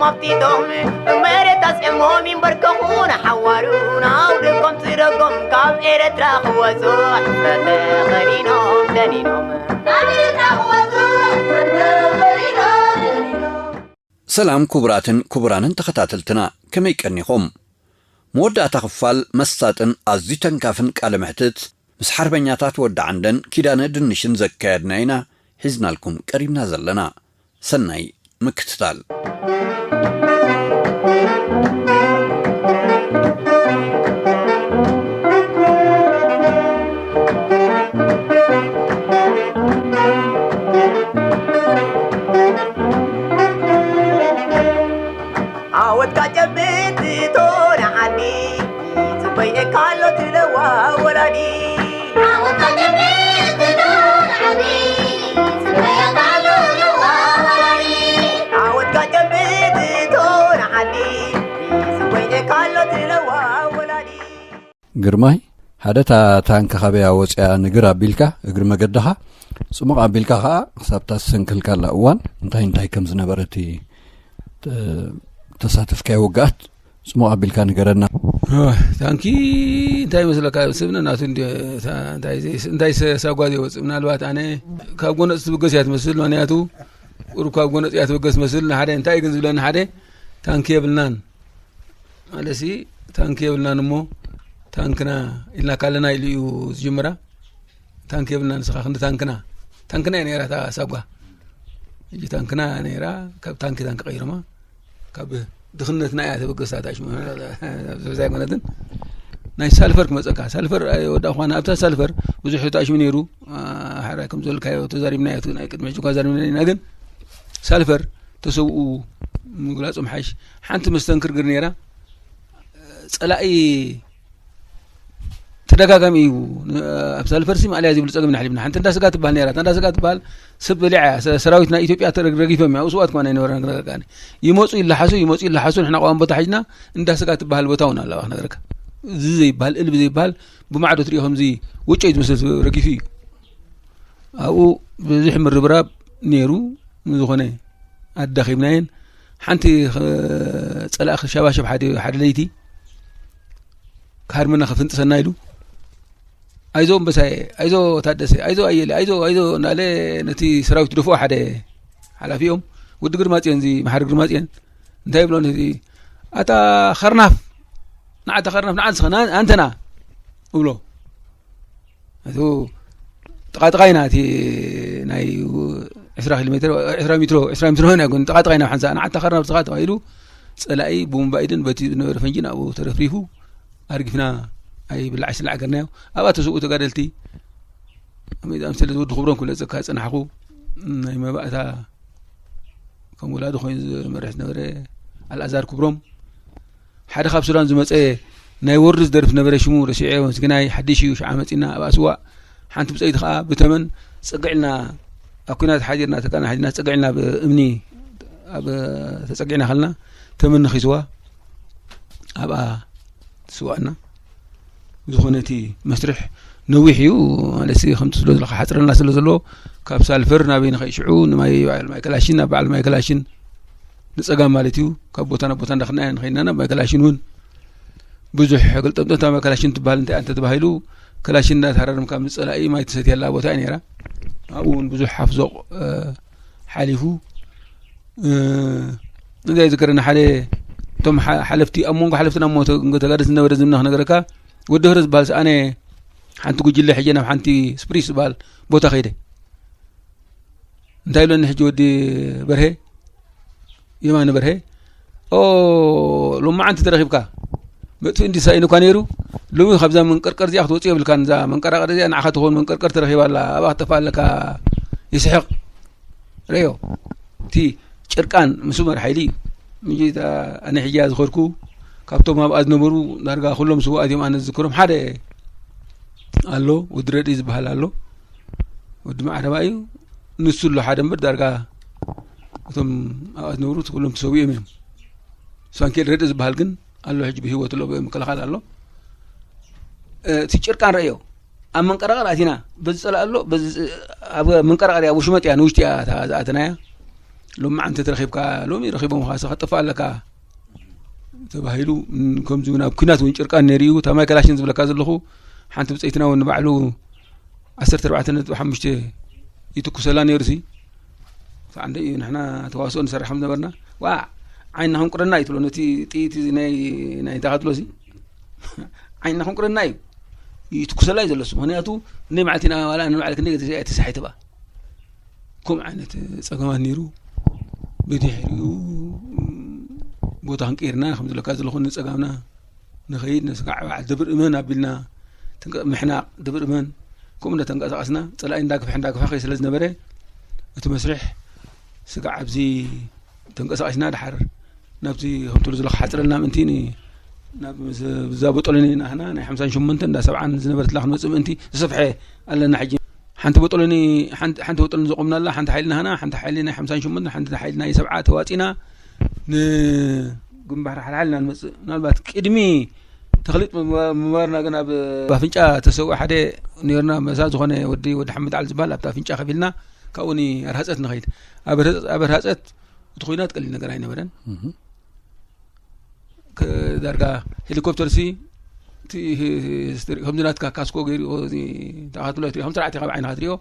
ኣብቲቶም መሬት ኣስዕሞም ይንበርከኹ ንሓዋሩ፣ ንኣውድቆም ስደጎም ካብ ኤርትራ ክወጹ፣ ሕፍረት ተኸዲኖም ደኒኖም። ሰላም ክቡራትን ክቡራንን ተኸታተልትና፣ ከመይ ቀኒኹም? መወዳእታ ክፋል መሳጥን ኣዝዩ ተንካፍን ቃለ መሕትት ምስ ሓርበኛታት ወዲ ዓንደን ኪዳነ ድንሽን ዘካየድና ኢና ሒዝናልኩም ቀሪብና ዘለና። ሰናይ ምክትታል። ዓወትካ ጨብጥ እቶ ንዓዲ፣ ጽበየካ ኣሎ ትለዋ ወላዲ። ዓወትካ ጨብጥ እቶ ንዓዲ፣ ጽበየካ ኣሎ ትለዋ ወላዲ። ዓወትካ ጨብጥ እቶ ንዓዲ፣ ጽበየካ ኣሎ ትለዋ ወላዲ። ግርማይ፣ ሓደ እታ ታንኪ ካበያ ወፂኣ ንግር ኣቢልካ እግሪ መገድኻ ፅሙቕ ኣቢልካ ከዓ ክሳብታ ዝሰንከልካላ እዋን እንታይ እንታይ ከም ዝነበረ እቲ ተ-፣ ተሳተፍካዮ ውግኣት ፅሙቕ ኣቢልካ ንገረና። እ፣ ታንኪ እንታይ ይመስለካ? ስብነ ናቱ እንዲ-፣ እታ-፣ እንታይ ዘይ-፣ እንታይ ሰ-፣ ሳጓ ዘይወፅእ። ምናልባት ኣነ ካብ ጎነፅ ትብገስ እያ ትመስል። ምክንያቱ ቁሩብ ካብ ጎነፅ እያ ትብገስ መስል። ንሓደ እንታይ ግን ዝብለኒ ሓደ ታንኪ የብልናን። ማለትሲ ታንኪ የብልናን እሞ ታንክና ኢልና ካለና ኢሉ እዩ ዝጅምራ። ታንኪ የብልናን፣ ንስኻ ክንዲ ታንክና፣ ታንክና እያ ነይራ እታ ሳጓ። ሕጂ ታንክና ነይራ፣ ካብ ታንኪ ታንኪ ቀይሮማ። ካብ ድኽነትና እያ ተበገስታ እታ ሽሙ። ብዙሕ ኣይኮነትን። ናይ ሳልፈር ክመፀካ፣ ሳልፈር ኣይወዳእኳን። ኣብታ ሳልፈር ብዙሕ ተኣሽሙ ነይሩ። አ፣ ሓራይ ከም ዝበልካዮ ተዛሪብናዮ፣ እቲ ናይ ቅድሚ ሕጂ እኳ ዛሪብና ኢና። ግን ሳልፈር ተሰብኡ ምግላጹ ምሓይሽ። ሓንቲ መስተንክር ግር ነይራ። ጸላኢ ተደጋጋሚ እዩ። ን-፣ ኣብ ሳልፈርሲ ማእለያ ዘይብሉ ጸገም ኢና ሓሊፍና። ሓንቲ እንዳ ስጋ ትበሃል ነይራ። እታ እንዳ ስጋ ትበሃል ሰብ በሊዓ እያ። ሰ-፣ ሰራዊት ናይ ኢትዮጵያ ተረግ-፣ ረጊፎም እዮም። ኣብኡ ስውኣት ከማን ኣይነበረን ክነግረካ ኣነ። ይመጹ ይለሓሱ፣ ይመጹ ይለሓሱ። ንሕና ቆዋም ቦታ ሒዝና እንዳ ስጋ ትበሃል ቦታ እውን ኣለዋ ክነግረካ። እዚ ዘይበሃል፣ እልቢ ዘይበሃል ብማዕዶ ትሪኦ ከምዚ ወጮ እዩ ዝመስል ረጊፉ እዩ። ኣብኡ ብዙሕ ምርብራብ ነይሩ። ንዝኾነ ኣዳኺብናየን። ሓንቲ ኸ-፣ ጸላኢ ክሸባሸብ ሓደ፣ ሓደ ለይቲ ክሃድመና ክፍንጥሰና ኢሉ፣ "ኣይዞ ኣንበሳየ፣ ኣይዞ ታደሰ፣ ኣይዞ ኣየለ፣ ኣይዞ፣ ኣይዞ" እናለ ነቲ ሰራዊት ደፍኦ ሓደ ሓላፊኦም፣ ወዲ ግርማጽዮን፣ እዚ መሓሪ ግርማጽዮን፣ እንታይ ይብሎ ነቲ፣ "ኣታ ኸርናፍ፣ ንዓታ ኸርናፍ፣ ንዓ ንስኻ፣ ና-፣ ኣንተና" እብሎ። እቱ ጥቓጥቓ ኢና፣ እቲ ናይ ዕስራ ኪሎ ሜትር፣ ዕስራ ሜትሮ፣ ዕስራ ሜትሮ ናይ ጎኒ ጥቓጥቓ ኢና፣ ሓንሳ ንዓታ ኸርናፍ ንስኻ ተባሂሉ፣ ጸላኢ ብቡምባ ኢድን በቲ ዝነበረ ፈንጂ ናብኡ ተረፍሪፉ፣ ኣርጊፍና ኣይብላዕ ኣይስላዕ ገርናዮ። ኣብኣ ተሰብኡ ተጋደልቲ፣ ኣምሰለ ዝወዲ ክብሮም ክብለጸካ ዝጸናሕኹ፣ ናይ መባእታ ከም ወላዲ ኮይኑ ዝመርሕ ዝነበረ ኣልኣዛር ክብሮም፣ ሓደ ካብ ሱዳን ዝመጸ ናይ ወርዲ ዝደርፍ ነበረ፣ ሽሙ ረሲዐዮ፣ ምስኪናይ ሓድሽ እዩ፣ ሽዓ መጺና ኣብ ኣስዋእ። ሓንቲ ብጸይቲ ከኣ ብተመን ጸግዕልና፣ ኣብ ኲናት ሓዲርና፣ ተካና ሓዲርና፣ ጸግዕልና ብእምኒ ኣብ ተጸጊዕና ከለና ተመን ነኺስዋ፣ ኣብኣ ትስዋእና። ብዝኾነ እቲ መስርሕ ነዊሕ እዩ፣ ማለትሲ ከምቲ ስለ ዘለካ ሓጽረና ስለ ዘሎ፣ ካብ ሳልፈር ናበይ ንኸይድ ሽዑ ንማይ በዓል ማይ ከላሽን፣ ናብ በዓል ማይ ከላሽን ንጸጋም ማለት እዩ። ካብ ቦታ ናብ ቦታ እንዳኸድና ኢና ንኸይድና፣ ናብ ማይ ከላሽን እውን ብዙሕ ገልጠምጠም፣ እታ ማይ ከላሽን ትበሃል እንታይ ኣንተ ተባሂሉ፣ ከላሽን እንዳተሃረርም ካብ ንጸላኢ ማይ ትሰትየላ ቦታ እያ ነይራ። ኣብኡ እውን ብዙሕ ሓፍዞቕ፣ እ፣ ሓሊፉ። እ፣ እንታይ ዝከረኒ፣ ሓደ እቶም ሓ-፣ ሓለፍቲ፣ ኣብ መንጎ ሓለፍትን ኣብ መንጎ ተ-፣ ተጋደልትን ዝነበረ ዝምና ክነገረካ፣ ወዲ ህረ ዝበሃል ሰኣነ ሓንቲ ጉጅለ ሒጀ ናብ ሓንቲ ስፕሪስ ዝበሃል ቦታ ከይደ። እንታይ ኢሎኒ ሕጂ ወዲ በርሄ፣ የማነ በርሄ፣ "ኦ፣ ሎማዓንቲ ተረኺብካ፣ መጥፍእ እንዲ ሳኢኑ እኳ ነይሩ፣ ሎሚ ካብዛ መንቀርቀር እዚኣ ክትወጽእ የብልካን፣ እዛ መንቀራቐር እዚኣ ንዓኻ ትኸውን መንቀርቀር ተረኺባ ኣላ፣ ኣብኣ ክትጠፍእ ኣለካ" ይስሕቕ። ርእዮ፣ እቲ ጭርቃን ምስ ዑመር ሓይሊ እዩ። ምጂ እታ ኣነ ሕጂ እያ ዝኸድኩ፣ ካብቶም ኣብኣ ዝነበሩ ዳርጋ ኩሎም ስውኣት እዮም ኣነ ዝዝክሮም። ሓደ ኣሎ፣ ወዲ ረድኢ ዝበሃል ኣሎ፣ ወዲ ማዕረባ እዩ። ንሱ ኣሎ ሓደ እምበር፣ ዳርጋ እቶም ኣብኣ ዝነበሩ ኩሎም ተሰዊኦም እዮም። ሳንኬል ረድኢ ዝበሃል ግን ኣሎ፣ ሕጂ ብህይወት ኣሎ፣ ብምክልኻል ኣሎ። እቲ ጭርቃን ረእዮ፣ ኣብ መንቀራቐር ኣቲና፣ በዚ ጸላእ ኣሎ፣ በዚ፣ ኣብ መንቀራቐር እያ፣ ወሽመጥ እያ፣ ንውሽጢ እያ እታ ዝኣተናያ። ሎማዓንቲ ተረኺብካ፣ ሎሚ ረኺቦምኻ፣ ንስኻ ትጠፍእ ኣለካ ተባሂሉ፣ ን-፣ ከምዚ እውን ኣብ ኲናት እውን ጭርቃን ነይሩ እዩ። እታ ማይ ካላሽን ዝብለካ ዘለኹ፣ ሓንቲ ብጸይትና እውን ንባዕሉ ዓሰርተ ኣርባዕተ ነጥቢ ሓሙሽተ ይትኩሰላ ነይሩ ሲ። ክሳዕ እንደ እዩ ንሕና ተዋስኦ ንሰርሕ ከም ዝነበርና፣ ዋ ዓይንና ክንቁረና እዩ ትብሎ፣ ነቲ ጥይት ናይ፣ ናይ እንታይ ትብሎ ሲ። ዓይንና ክንቁረና እዩ፣ ይትኩሰላ እዩ ዘሎ እሱ። ምኽንያቱ፣ እንደ መዓልቲ ኢና ዋላ ንባዕልክ እንደ ተሳሒትባ። ከምኡ ዓይነት ጸገማት ነይሩ። ብድሕሪኡ ቦታ ክንቀይርና ከም ዝብለካ ዘለኹ ንጸጋምና ንኸይድ፣ ንስጋዕ በዓል ድብር እመን ኣቢልና፣ ትንቀ-፣ ምሕናቕ ድብር እመን፣ ከምኡ እንዳተንቀሳቐስና፣ ጸላኢ እንዳግፍሐ እንዳግፍሐ ከይ ስለ ዝነበረ፣ እቲ መስርሕ ስጋዕ ኣብዚ ተንቀሳቒስና፣ ድሓር ናብዚ ከምትብሎ ዘለኹ ሓጽረልና ምእንቲ ን-፣ ናብ ዝ-፣ ብዛ ቦጦሎኒ ናህና ናይ ሓምሳን ሸሞንተን እንዳ ሰብዓን ዝነበረትላ ክንመጽእ ምእንቲ ዝሰፍሐ ኣለና። ሕጂ ሓንቲ ቦጦሎኒ፣ ሓንቲ፣ ሓንቲ ቦጦሎኒ ዘቆምናላ፣ ሓንቲ ሓይሊ ናህና፣ ሓንቲ ሓይሊ ናይ ሓምሳን ሸሞንተን፣ ሓንቲ ሓይሊ ናይ ሰብዓ ተዋጺና ንግንባር ሓልሓልና ንመጽእ። ምናልባት ቅድሚ ተኽሊጥ ምንባ-፣ ምንባርና ግን ኣብ ኣፍንጫ ተሰውእ ሓደ ነይርና፣ መሳ ዝኾነ ወዲ፣ ወዲ ሓመድ ዓሊ ዝበሃል፣ ኣብታ ኣፍንጫ ከፊልና ካብኡ ንኣርሃጸት ንኸይድ። ኣብ ኣርሃጸ-፣ ኣብ ኣርሃጸት እቲ ኲናት ቀሊል ነገር ኣይነበረን። እህ። ከ-፣ ዳርጋ ሄሊኮፕተር ሲ፣ እቲ ህ-፣ ህ-፣ ስትሪ-፣ ከምዚ ናትካ ካስኮ ገይሩ፣ እዚ ተኻትሎ ትሪኦ፣ ከም ስርዓት ኢኻ ብዓይንኻ ትሪኦ፣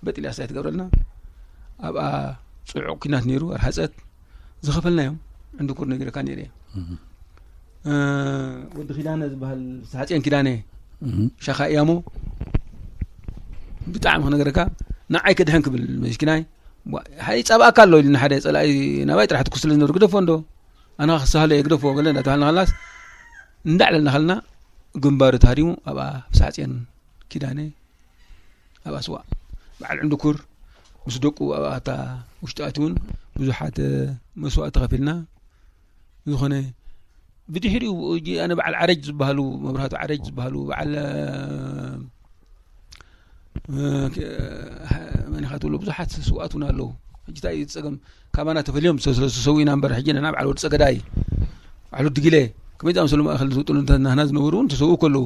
በጥ ኢልያ ሳይ ትገብረልና። ኣብኣ ጽዑቕ ኲናት ነይሩ፣ ኣርሃጸት ዝኸፈልናዮም ዕንድኩር ነጊረካ ነይረ እየ። እህ። እ፣ ወዲ ኪዳነ ዝበሃል፣ ሳሕጼን ኪዳነ፣ እህ። ሻኻ እያሞ፣ ብጣዕሚ ክነገረካ፣ ንዓይ ክድሕን ክብል መስኪናይ፣ ዋ-፣ ሃይ ጸባእካ ኣሎ ኢሉኒ ሓደ ጸላኢ፣ ናባይ ጥራሕ ትኩስ ስለ ዝነበሩ፣ ግደፎ እንዶ፣ ኣነ ክሳህሎ እየ፣ ግደፎ፣ ገለ እንዳተባሃልና ከላስ፣ እንዳዕለልና ከለና፣ ግንባሩ ተሃዲሙ፣ ኣብኣ ሳሕጼን ኪዳነ፣ ኣብኣ ስዋእ። በዓል ዕንድኩር ምስ ደቁ ኣብኣ እታ ውሽጢ ኣትዩን ብዙሓት መስዋእቲ ከፊልና። ዝኾነ ብድሕሪኡ እጂ ኣነ በዓል ዓረጅ ዝበሃሉ፣ መብራህቱ ዓረጅ ዝበሃሉ፣ በዓል፣ እ፣ ከ-፣ መን ኢኻ ትብሎ፣ ብዙሓት ስውኣት እውን ኣለዉ። ሕጂ እንታይ እዩ እቲ ጸገም? ካባና ተፈልዮም ስለ ዝተሰውኡ ኢና እምበር፣ ሕጂ ንሕና በዓል ወዲ ጸገዳይ፣ በዓል ወዲ ጊለ፣ ከመይ ዝኣመሰሉ ማእከል ዝውጥሉ እንተ ናህና ዝነበሩ እውን ተሰውኡ ከለዉ፣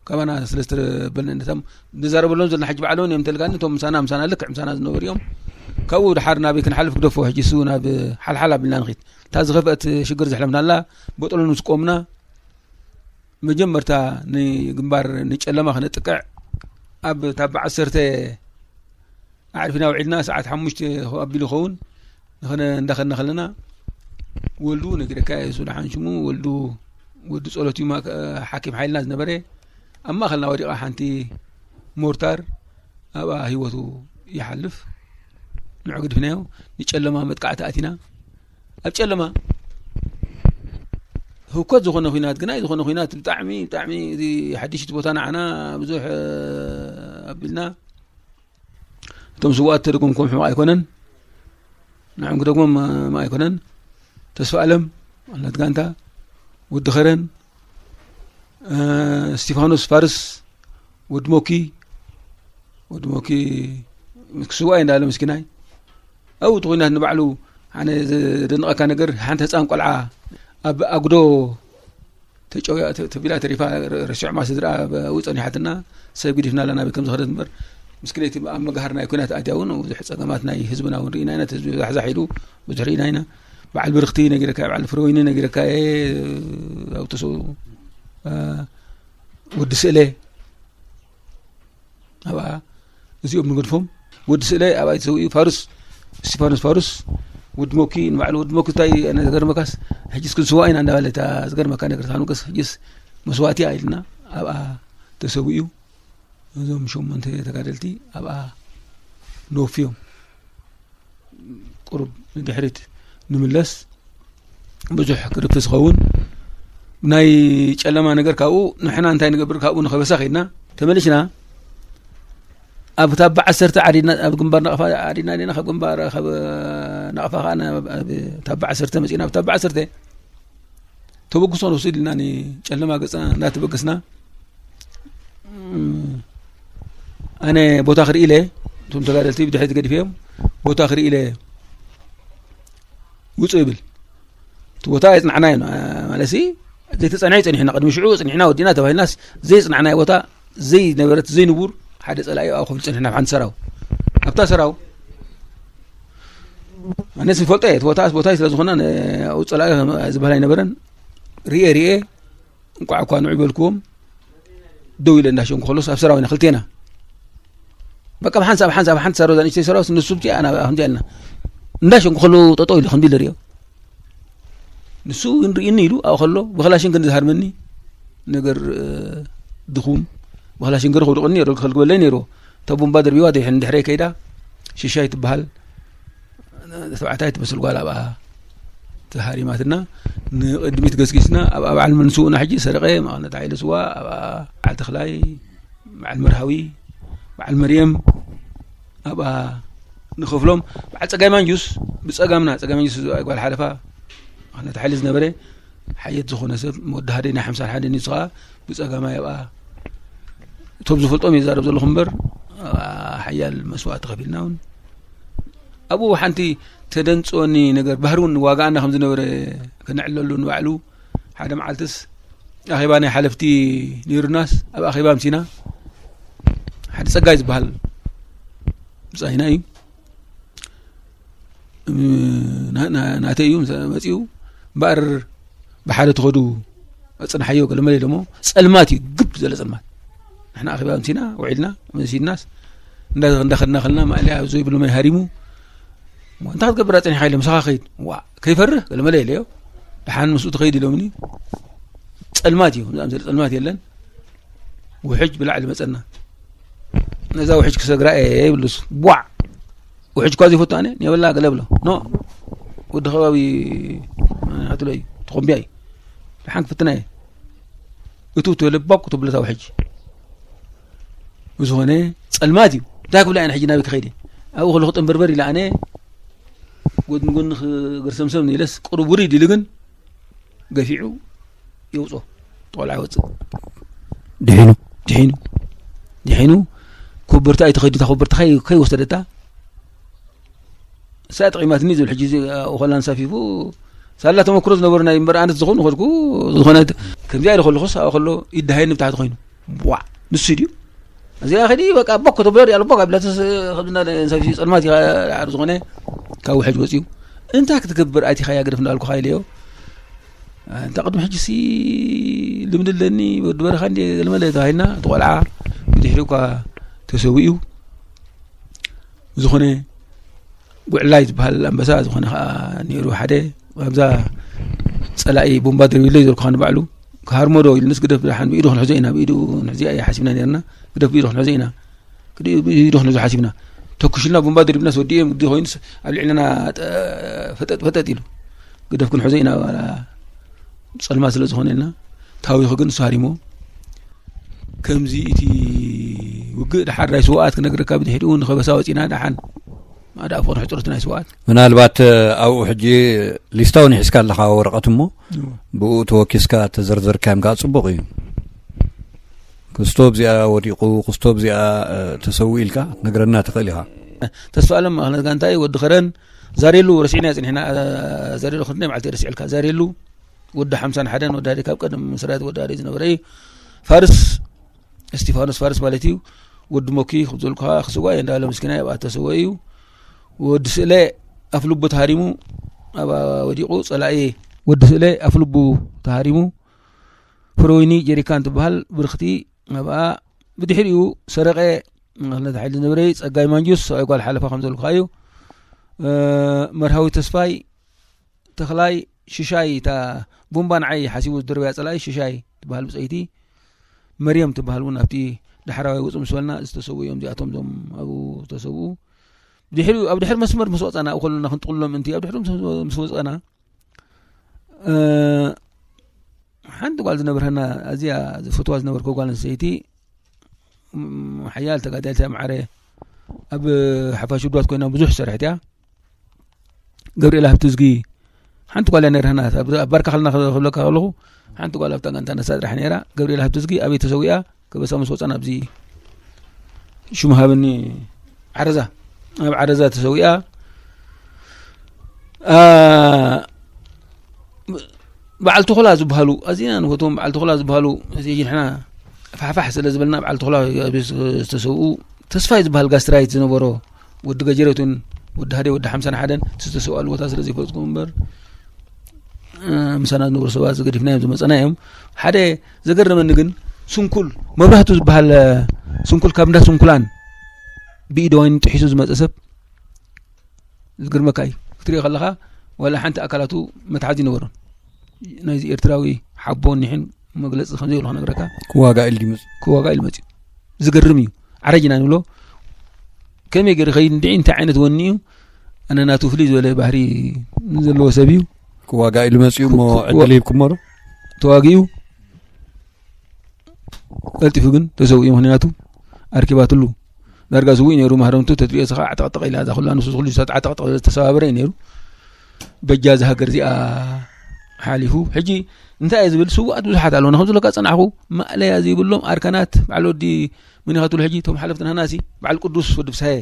ካባና ስለ ዝተበልነ፣ ነቶም ንዛረበሎም ዘለና ሕጂ ባዕሎም እዮም ተልካኒ፣ እቶም ምሳና፣ ምሳና፣ ልክዕ ምሳና ዝነበሩ እዮም። ካብኡ ድሓር ናበይ ክንሓልፍ ግደፎ፣ ሕጂ እሱ ናብ ሓልሓል ኣቢልና ንኺድ። እታ ዝኸፍአት ሽግር ዘሕለፍናላ፣ ቦጦሎኒ ምስ ቆምና፣ መጀመርታ ንግንባር ንጨለማ ክነጥቅዕ፣ ኣብ ታባ ዓሰርተ ኣዕሪፍና ውዒልና፣ ሰዓት ሓሙሽተ ኣቢሉ ይኸውን፣ ንኸነ እንዳኸድና ከለና፣ ወልዱ ነጊረካ እየ፣ እሱ ደሓን ሽሙ ወልዱ፣ ወዲ ጸሎት እዩ፣ ማ-፣ ሓኪም ሓይልና ዝነበረ፣ ኣብ ማእከልና ወዲቓ ሓንቲ ሞርታር፣ ኣብኣ ህይወቱ ይሓልፍ። ንዑ ግድፍናዮ፣ ንጨለማ መጥቃዕቲ ኣቲና። ኣብ ጨለማ ህውከት ዝኾነ ኲናት፣ ግናይ ዝኾነ ኲናት፣ ብጣዕሚ፣ ብጣዕሚ፣ እዚ ሓድሽቲ ቦታ ንዓና ብዙሕ፣ እ፣ ኣቢልና። እቶም ስውኣት ተደጎምኩም ሕማቕ ኣይኮነን። ንዕም ክደግሞም፣ እ፣ ኣይኮነን። ተስፋ ኣለም፣ ኣላት ጋንታ፣ ወዲ ኸረን፣ እ፣ እስቲፋኖስ ፋርስ፣ ወዲ ሞኪ፣ ወዲ ሞኪ ክስዋእ እንዳለ ምስኪናይ። ኣብኡ እቲ ኲናት ንባዕሉ ኣነ ዘደንቐካ ነገር፣ ሓንቲ ህፃን ቆልዓ ኣብ ኣጉዶ ተጨውያ፣ ተ-፣ ተቢላ ተሪፋ፣ ረ-፣ ረሲዖማ ስድራ ኣብኡ ጸኒሓትና፣ ሰብ ግዲፍና ኣለና፣ ናበይ ከም ዝኸደት እምበር፣ ምስኪነይቲ ኣብ መግሃር ናይ ኲናት ኣትያ እውን ብዙሕ ጸገማት ናይ ህዝብና እውን ርኢና ኢና። እቲ ህዝቢ ዛሕዛሕ ኢሉ ብዙሕ ርኢና ኢና። በዓል ብርኽቲ ነጊረካ፣ በዓል ፍረወይኒ ነጊረካ እየ፣ ኣብ ተሰው-፣ እ፣ ወዲ ስእለ፣ ኣብኣ እዚኦም ንገድፎም። ወዲ ስእለ ኣብኣ ተሰዊኡ፣ ፋሩስ፣ እስቲፋኖስ ፋሩስ፣ ወዲ ሞኪ፣ ንባዕሉ ወዲ ሞኪ እንታይ ኣነ ዝገርመካስ፣ ሕጂስ ክንስዋ ኢና እንዳበለ፣ እታ ዝገርመካ ነገር፣ ታኑቀስ ሕጂስ መስዋእቲ ኢልና ኣብኣ ተሰዊኡ። እዞም ሸሞንተ ተጋደልቲ ኣብኣ ነውፍዮም። ቁሩብ ንድሕሪት ንምለስ፣ ብዙሕ ክርፍስ ዝኸውን ናይ ጨለማ ነገር ካብኡ፣ ንሕና እንታይ ንገብር፣ ካብኡ ንኸበሳ ከይድና፣ ተመሊስና ኣብ ታባ ዓሰርተ ዓዲድና፣ ኣብ ግንባር ናቕፋ ዓዲድና ዲና፣ ካብ ግንባር፣ ካብ ናቕፋ ከኣ ናብ፣ ኣብ ታባ ዓሰርተ መጺእና፣ ኣብ ታባ ዓሰርተ ተበግሶ ንወስድ ኢልና ንጨለማ ገጽና እንዳተበገስና፣ እም፣ ኣነ ቦታ ክርኢ ኢለ፣ እቶም ተጋደልቲ ብድሕሪት ገዲፈዮም፣ ቦታ ክርኢ ኢለ ውጹ ይብል። እቲ ቦታ ኣይጽናዕናዮን፣ አ፣ ማለትሲ፣ ዘይተጸንዐ ጸኒሕና፣ ቅድሚ ሽዑ ጽኒሕና ወዲና ተባሂልናስ፣ ዘይጽናዕናዮ ቦታ፣ ዘይነበረት፣ ዘይንቡር፣ ሓደ ጸላኢ ኣብ ክፍሊ ጸኒሕና፣ ኣብ ሓንቲ ሰራው። ኣብታ ሰራው፣ ኣነስ ይፈልጦ እየ፣ እቲ ቦታ፣ ቦታይ ስለ ዝኾነ፣ ን-፣ ኣብኡ ጸላኢ ዝበሃል ኣይነበረን። ርኤ፣ ርኤ፣ እንቋዕ እኳ ንዑ በልክዎም፣ ደው ኢለ እንዳሸንኩ ከሎስ ኣብ ሰራዊና ክልቴና። በቃ፣ ብሓንሳብ፣ ብሓንሳብ፣ ሓንቲ ሳሮዛ ንእሽተይ ሰራዊት፣ ንሱ ብቲኣ፣ ኣና፣ ከምዚኣ ኢልና። እንዳሸንኩ ከሎ ጠጠው ኢሉ ከምዚ ኢለ ርእዮ። ንሱ ንርእኒ ኢሉ ኣብኡ ከሎ፣ ብክላሽን ክንዲ ዝሃርመኒ፣ ነገር፣ እ፣ ድኹም፣ ብክላሽን ገይሩ ክውድቕኒ ነይሩ፣ ክኸልክበለይ ነይሩ። እታ ቡምባ ደርቢዋ፣ ድሕን ድሕረይ ከይዳ፣ ሽሻይ ትበሃል፣ ተባዕታይ ትመስል ጓል ኣብኣ ተሃሪማትና፣ ንቕድሚት ገስጊስና፣ ኣብኣ በዓል መንስኡና ሕጂ ሰረቐ፣ መቐነት ሓይለ ስዋ፣ ኣብኣ በዓል ተኽላይ፣ በዓል መርሃዊ፣ በዓል መርየም፣ ኣብኣ ንኸፍሎም፣ በዓል ጸጋይ ማንጁስ፣ ብጸጋምና፣ ጸጋይ ማንጁስ ዝብኣ ጓል ሓለፋ፣ መቐነት ሓይሊ ዝነበረ፣ ሓየት ዝኾነ ሰብ፣ ወዲ ሓደ ናይ ሓምሳን ሓደን እዩ፣ ንሱ ኸኣ ብጸጋማይ ኣብኣ፣ እቶም ዝፈልጦም ይዛረብ ዘለኹ እምበር፣ ኣብኣ ሓያል መስዋእቲ ከፊልና እውን። ኣብኡ ሓንቲ ተደንጽወኒ ነገር፣ ባህሪ እውን ዋጋኣና ከም ዝነበረ ከነዕለሉ ንባዕሉ፣ ሓደ መዓልትስ ኣኼባ ናይ ሓለፍቲ ነይሩናስ፣ ኣብ ኣኼባ ኣምሲና፣ ሓደ ጸጋይ ዝበሃል ብጻይና እዩ። ና-፣ ና-፣ ናተይ እዩ፣ ምስ መጺኡ፣ እምበኣር ብሓደ ትኸዱ፣ ኣጽንሓዮ፣ ገለ መለ ኢሎሞ፣ ጸልማት እዩ፣ ግብ ዘለ ጸልማት። ንሕና ኣኼባ ኣምሲና፣ ውዒልና፣ መሲድናስ፣ እንዳ-፣ እንዳኸድና ከለና፣ ማእለያ ዘይብሉ ማይ ሃሪሙ፣ እሞ፣ "እንታይ ክትገብር ኣጸኒሕካ?" ኢለ፣ "ምሳኻ ከይድ።" "ዋእ፣ ከይፈርህ?" ገለ መለ ኢለዮ። ደሓን ምስኡ ትኸይድ ኢሎምኒ። ጸልማት እዩ፣ ከምዚ ኣምሰለ ጸልማት የለን። ውሕጅ ብላዕሊ መጸና። ነዛ ውሕጅ ክሰግራ እየ ይብሉስ፣ ቧዕ! ውሕጅ እኳ ዘይፈቱ ኣነ፣ "ኔበላ" ገለ ብሎ። "ኖ፣ ወዲ ከባቢ፣ ኣትሎ እዩ፣ ተኾምቢያ እዩ። ደሓን ክፍትና እየ።" እቱ ተለ ባኩ ተብለታ ውሕጅ። ብዝኾነ ጸልማት እዩ። እንታይ ክብላ እየን ሕጂ ናበይ ክኸይድ እየ? ኣብኡ ከለኹ ጥንብርበር ኢለ ኣነ ጎድኒ ጎድኒ ክገርሰምሰም ኢለስ ቁሩብ ውሪድ ኢሉ ግን ገፊዑ የውጾ። ቆልዓ ይወጽእ። ድሒኑ? ድሒኑ። ድሒኑ ኮበርታ ኣይትኸይድ፣ እታ ኮበርታ ከይ-፣ ከይወሰደታ። እሳ ጠቒማትኒ ዝብል ሕጂ እዚ፣ አ፣ ኦኸላን ሳፊፉ ሳላ ተመክሮ ዝነበሩ ናይ እምበር ኣነት ዝኾኑ ከድኩ ዝኾነ ከምዚኣ ኢለ ከለኹስ ኣብኣ ከሎ ይደሃየኒ ብታሕቲ ኮይኑ። ዋዕ! ንሱ ድዩ? እዚኣ ከዲ በቃ ቦክ ተብሎ ድያ ኣሎ፣ ቦክ ኣቢላትስ ከምዚ እንዳ ሳፊ ጸልማት ኢኻ ድሓር ዝኾነ ካብ ውሕጅ ወጺኡ። እንታይ ክትገብር ኣቲኻያ ግደፍ እንዳልኩኻ ኢለዮ። ኣንታ ቅድሚ ሕጂሲ ልምዲ ኣለኒ፣ ወዲ በረኻ እንድየ ገለመለ ተባሂልና፣ እቲ ቆልዓ ብድሕሪኡ እኳ ተሰዊኡ። ዝኾነ ጉዕላይ ዝበሃል ኣንበሳ ዝኾነ ኸዓ ነይሩ ሓደ። ኣብዛ ጸላኢ ቦምባ ደርቢለይ ዘልኩኻ ንባዕሉ ክሃርሞ ዶ ኢሉንስ፣ ግደፍ ደሓን ብኢዱ ክንሕዞ ኢና፣ ብኢዱ ክንሕዞ እያ ሓሲብና ነርና። ግደፍ ብኢዱ ክንሕዞ ኢና፣ ግደ-፣ ብኢዱ ክንሕዞ ሓሲብና። ተኩሽልና ቦምባ ደርቢልናስ ወዲኦም ግዲ ኮይኑስ ኣብ ልዕልና ጠ-፣ ፈጠጥ ፈጠጥ ኢሉ። ግደፍ ክንሕዞ ኢና ዋላ ጸልማት ስለ ዝኾነ ኢልና ታዊኹ ግን እሱ ሃሪሞ። ከምዚ እቲ ውግእ ደሓር ናይ ስውኣት ክነግረካ ብድሕሪኡ ንኸበሳ ወጺና ደሓን ማዳ ኣፎ ንሕጽሩት ናይ ስውኣት። ምናልባት ኣብኡ ሕጂ ሊስታ እውን ሒዝካ ኣለኻ ወረቐት እሞ እዎ። ብኡ ተወኪስካ ተዘርዘርካዮም ከዓ ጽቡቕ እዩ። ክስቶ ብዚኣ ወዲቑ፣ ክስቶ ብዚኣ፣ እ፣ ተሰዊኡ ኢልካ ክትነግረና ትኽእል ኢኻ። ተስፋ ኣለም ማእኸለት ጋንታይ ወዲ ኸረን ዛሬሉ ረሲዕና ጽኒሕና፣ እ፣ ዛሬሉ ክንደይ መዓልቲ ረሲዕልካ ዛሬሉ ወዲ ሓምሳን ሓደን ወዲ ሃደ ካብ ቀደም ሰራዊት ወዲ ሃደ ዝነበረ እዩ። ፋርስ እስቲፋኖስ ፋርስ ማለት እዩ። ወዲ ሞኪ ክብዘልኩኻ ክስዋ እየ እንዳበለ ምስኪናይ ኣብኣ ተሰወ እዩ። ወዲ ስእለ ኣፍልቡ ተሃሪሙ ኣብኣ ወዲቑ ጸላኢ ወዲ ስእለ ኣፍልቡ ተሃሪሙ። ፍረወይኒ ጀሪካን ትበሃል ብርኽቲ ኣብኣ ብድሕሪኡ ሰረቐ መኽነት ሓይሊ ዝነበረ ጸጋይ ማንጁስ ሰብኣይ ጓል ሓለፋ ከም ዘልኩኻ እዩ። እ፣ መርሃዊ ተስፋይ ተኽላይ ሽሻይ እታ ቡምባ ንዓይ ሓሲቡ ዝድርበያ ጸላኢ ሽሻይ ትበሃል ብጸይቲ መርየም ትበሃል እውን ኣብቲ ዳሕራዋይ ውጹ ምስ በልና ዝተሰውኡ እዮም። እዚኣቶም እዞም ኣብኡ ዝተሰውኡ ድሕሪኡ ኣብ ድሕሪ መስመር ምስ ወጻና ኣብኡ ከለና ክንጥቕልሎም እንቲ ኣብ ድሕሪ ምስ ወጻና፣ እ፣ ሓንቲ ጓል ዝነብርሃና ኣዝያ ዝፈትዋ ዝነበርኩ ጓል ኣንስተይቲ፣ ም፣ ሓያል ተጋዳሊት እያ፣ ማዕረ ኣብ ሓፋሽ ውድባት ኮይና ብዙሕ ዝሰርሐት እያ። ገብርኤል ሃብትዝጊ ሓንቲ ጓል እያ ነይራና። ኣብ፣ ኣብ ባርካ ከለና ክብለካ ከለኹ ሓንቲ ጓል ኣብታ ጋንታ ነሳ ጥራሕ ነይራ። ገብርኤል ሃብትዝጊ ኣበይ ተሰዊኣ? ከበሳ ምስ ወጻና ኣብዚ ሽሙ ሃበኒ ዓረዛ፣ ኣብ ዓረዛ ተሰዊኣ። አ፣ በዓል ተኹላ ዝበሃሉ ኣዚና ንፈትዎም። በዓል ተኹላ ዝበሃሉ እዚ ንሕና ፋሕፋሕ ስለ ዝበልና በዓል ተኹላ ዝተሰውኡ ተስፋይ ዝበሃል ጋስትራይት ዝነበሮ ወዲ ገጀረት እውን ወዲ ሓደ ወዲ ሓምሳን ሓደን እቲ ዝተሰውኣሉ ቦታ ስለ ዘይፈልጥኩም እምበር፣ እ፣ ምሳና ዝነበሩ ሰባት ዝገዲፍናዮም ዝመፀና እዮም። ሓደ ዘገረመኒ ግን ስንኩል መብራህቱ ዝበሃል፣ ስንኩል ካብ እንዳ ስንኩላን ብኢደ ዋይን ጥሒሱ ዝመፀ ሰብ ዝገርመካ እዩ። ክትሪኦ ከለኻ ዋላ ሓንቲ ኣካላቱ መትሓዚ ይነበሮን። ናይዚ ኤርትራዊ ሓቦ ኒሕን መግለፂ ከም ዘይብሉ ክነግረካ። ክዋጋ ኢሉ ድዩ መፂኡ? ክዋጋ ኢሉ መፂኡ። ዝገርም እዩ። ዓረጅና ንብሎ ከመይ ገይሩ ኸይድ እንድዒ እንታይ ዓይነት ወኒ እዩ? ኣነ ናቱ ፍልይ ዝበለ ባህሪ ዘለዎ ሰብ እዩ። ክዋጋ ኢሉ መፂኡ እሞ ክዋ- ዕድል ሂብኩሞ ዶ? ተዋጊኡ ቀልጢፉ ግን ተሰዊኡ። ምኽንያቱ ኣርኪባትሉ ዳርጋ ስውእ ነይሩ። ማህረምቱ ተትሪኦ ስኻ ዓጠቕጠቕ ኢላ እዛ ኩላ ንሱ ኩሉ ዝተዓጠቕጠቕ ዝተሰባበረ እዩ ነይሩ። በጃ እዛ ሃገር እዚኣ ሓሊፉ። ሕጂ እንታይ እየ ዝብል? ስውኣት ብዙሓት ኣለዉ። ንኸም ዝብለካ ጸናሕኹ ማእለያ ዘይብሎም ኣርካናት በዓል ወዲ መን ኢኻ ትብሎ ሕጂ? እቶም ሓለፍቲ ናህናሲ በዓል ቅዱስ ወዲ ፍስሃየ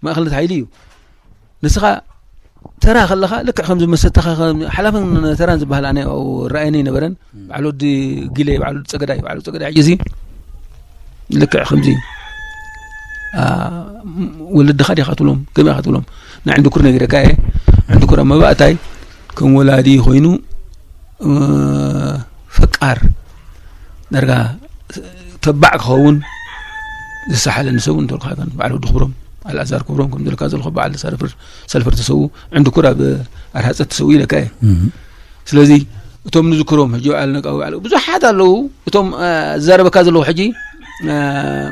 ማእኸልነት ሓይሊ እዩ። ንስኻ ተራ ከለኻ ልክዕ ከምዚ መሰተኻ ከም ሓላፍን ተራን ዝበሃል ኣነ ኣብኡ ረኣየኒ ኣይነበረን። በዓል ወዲ ጊለ፣ በዓል ወዲ ጸገዳይ፣ በዓል ወዲ ጸገዳይ ሕጂ እዚ ልክዕ ከምዚ፣ አ፣ ወለድኻ ዲኻ ትብሎም፣ ከመይ ኢኻ ትብሎም? ንዕንድኩር ነጊረካ እየ። ዕንድኩር ኣብ መባእታይ ከም ወላዲ ኮይኑ፣ እ፣ ፈቃር ዳርጋ ተባዕ ክኸውን ዝሰሓለኒ ሰብ እውን እንተልካ ይኮን። በዓል ወዲ ክብሮም፣ ኣልኣዛር ክብሮም፣ ከም ዝብለካ ዘለኹ በዓል ሰልፍር፣ ሰልፍር ተሰዉ፣ ዕንድኩር ኣብ ኣርሃፀት ተሰዉ ኢለካ እየ። እህ። ስለዚ እቶም ንዝክሮም ሕጂ በዓል ነቃዊ በዓል ብዙሓት ኣለዉ። እቶም፣ እ፣ ዝዛረበካ ዘለኹ ሕጂ፣ እ፣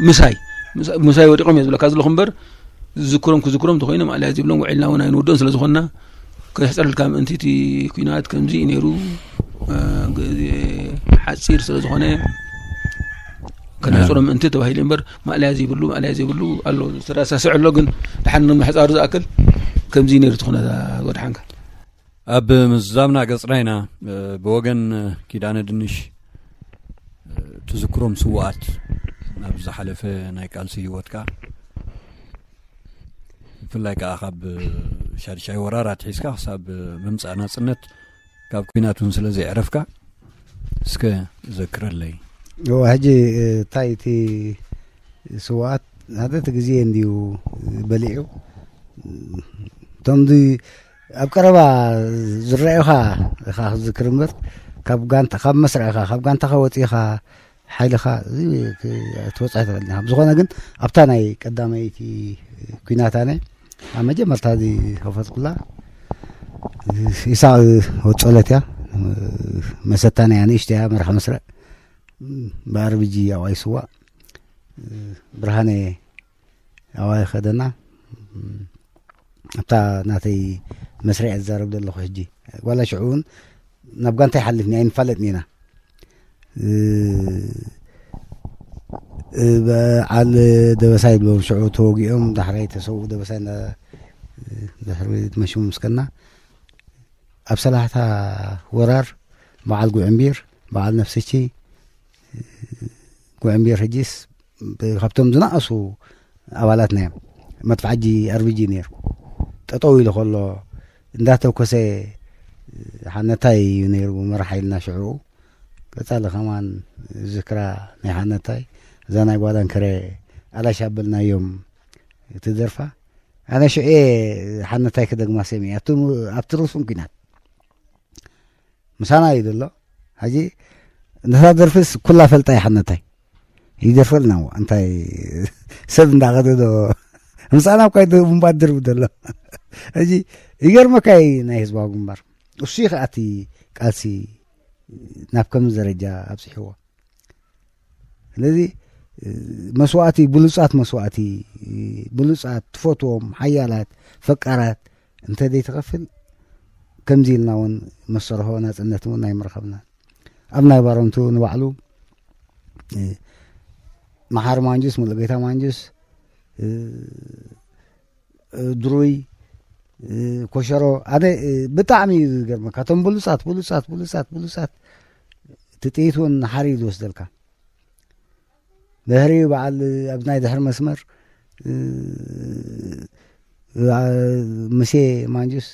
ምሳይ፣ ምሳ-፣ ምሳይ ወዲቖም እየ ዝብለካ ዘለኹ እምበር ዝዝክሮም ክዝክሮም እንተኾይኖም ኣልያ ዝብሎም ውዒልና እውን ኣይንወድኦን ስለ ዝኾንና ከሕፀረልካ ምእንቲ እቲ ኲናት ከምዚ እዩ ነይሩ፣ እ፣ ግዜ ሓፂር ስለ ዝኾነ ከነሕፅሮ ምእንቲ ተባሂሉ እምበር ማእለያ ዘይብሉ፣ ማእለያ ዘይብሉ ኣሎ። ዝተረሳስዕ ኣሎ፣ ግን ድሓን ንምሕፃሩ ዝኣክል ከምዚ እዩ ነይሩ እቲ ኩነታት ወድሓንካ። ኣብ ምዝዛምና ገፅና ኢና፣ እ፣ ብወገን ኪዳነ ድንሽ፣ እ፣ ትዝክሮም ስውኣት ናብ ዝሓለፈ ናይ ቃልሲ ህይወትካ፣ ብፍላይ ከዓ ካብ ሻድሻይ ወራር ኣትሒዝካ ክሳብ ምምፃእ ናፅነት ካብ ኲናት እውን ስለ ዘይዕረፍካ እስከ ዘክረለይ። እዋ፣ ሕጂ፣ እ፣ እንታይ እቲ ስውኣት ሓደ እቲ ግዜ እንድዩ በሊዑ። እቶም ዚ-፣ ኣብ ቀረባ ዝረኣዩኻ ኢኻ ክትዝክር እምበር፣ ካብ ጋንታ፣ ካብ መስርዕኻ፣ ካብ ጋንታኻ ወፂእኻ ሓይልኻ እዚ ክ-፣ ክትወፅእ ኣይትኽእልን ኢኻ። ብዝኾነ ግን ኣብታ ናይ ቀዳመይቲ ኲናት ኣነ ኣብ መጀመርታ ዝኸፈትኩላ ኢሳቕ ወጾለት እያ። መሰታ ናይ ኣንእሽተያ መራሕ መስርዕ ብኣርቢጂ ኣብኣ ይስዋእ። ብርሃነ ኣብኣ ይኸደና። ኣብታ ናተይ መስርዕ እዛረብ ዘለኹ ሕጂ። ዋላ ሽዑ እውን ናብ ጋንታ ይሓልፍኒ ኣይንፋለጥን ኢና። እ፣ እ፣ በዓል ደበሳይ ብሎም ሽዑ ተወጊኦም ዳሕራይ ተሰውኡ። ደበሳይ እንዳ-፣ ድሕሪ መሽሙ ምስከና ኣብ ሰላሕታ ወራር በዓል ጉዕምቢር፣ በዓል ነፍሰቺ፣ ጉዕምቢር ሕጂስ ካብቶም ዝነኣሱ ኣባላትና እዮም። መድፍዓጂ ኣርቢጂ ነይሩ። ጠጠው ኢሉ ከሎ እንዳተኮሰ ሓነታይ እዩ ነይሩ መራሒ ሓይልና ሽዑ። ቀጻሊ ከማን ዝክራ ናይ ሓነታይ እዛ ናይ ጓዳንከረ ኣላሽ ኣበልናዮም ትደርፋ። ኣነ ሽዑ ሓነታይ ክደግማ ሰሚዐ ኣብቲ፣ ኣብቲ ርሱን ኲናት ምሳና እዩ ዘሎ። ሕጂ ነታ ደርፍስ ኩላ ፈልጣ ይሓነታይ ይደርፈልና እሞ እንታይ ሰብ እንዳኸደ ዶ ምሳና እኳ ይደ-፣ እምባ ድርብ ዘሎ። ሕጂ ይገርመካ እዩ ናይ ህዝባዊ ግንባር። እሱ እዩ ከኣ እቲ ቃልሲ ናብ ከምዚ ደረጃ ኣብፂሕዎ። ስለዚ መስዋእቲ፣ ብሉጻት መስዋእቲ፣ ብሉጻት ትፈትዎም ሓያላት ፈቃራት እንተ ዘይትኸፍል ከምዚ ኢልና እውን መሰርሖ ናጽነት እውን ኣይምረኸብናን። ኣብ ናይ ባረንቱ ንባዕሉ፣ እ፣ መሓሪ ማንጁስ፣ ሙሉጌታ ማንጁስ፣ እ፣ እ፣ ድሩይ፣ እ፣ ኮሸሮ፣ ኣነ፣ እ፣ ብጣዕሚ እዩ ዝገርመካ። እቶም ብሉጻት፣ ብሉጻት፣ ብሉጻት፣ ብሉጻት፣ እቲ ጥይት እውን ሓር እዩ ዝወስደልካ። ድሕሪኡ በዓል ኣብ ናይ ድሕሪ መስመር፣ እ፣ እ፣ ሙሴ ማንጁስ፣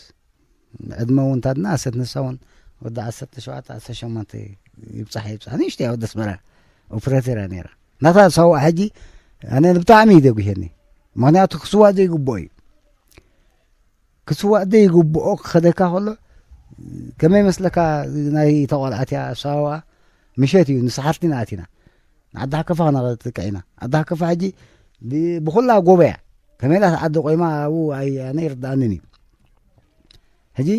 ዕድመ እውን እንታ ድነኣሰት ንሳ እውን ወዲ ዓሰርተ ሸውዓተ ዓሰርተ ሸሞንተ ይብጻሕ ይብጻሕ። ንእሽቶ እያ ወዲ ኣስመራ ኦፕሬተር እያ ነይራ። ናታ ሳዋ ሕጂ ኣነ ብጣዕሚ እዩ ደጒሄኒ። ምኽንያቱ ክስዋእ ዘይግብኦ እዩ። ክስዋእ ዘይግብኦ ክኸደካ ከሎ ከመይ መስለካ? ናይ ተቆልዓትያ ኣሰዋውኣ ምሸት እዩ፣ ንሰሓርቲ ኢና ኣቲና። ንዓዲ ሃከፋ ክነጥቅዕ ኢና። ዓዲ ሃከፋ ሕጂ ብ- ብኹላ ጎበያ ከመይ ኢላ ዓዲ ቆይማ ኣብኡ ኣይ- ኣነ ይርድኣንን እዩ። ሕጂ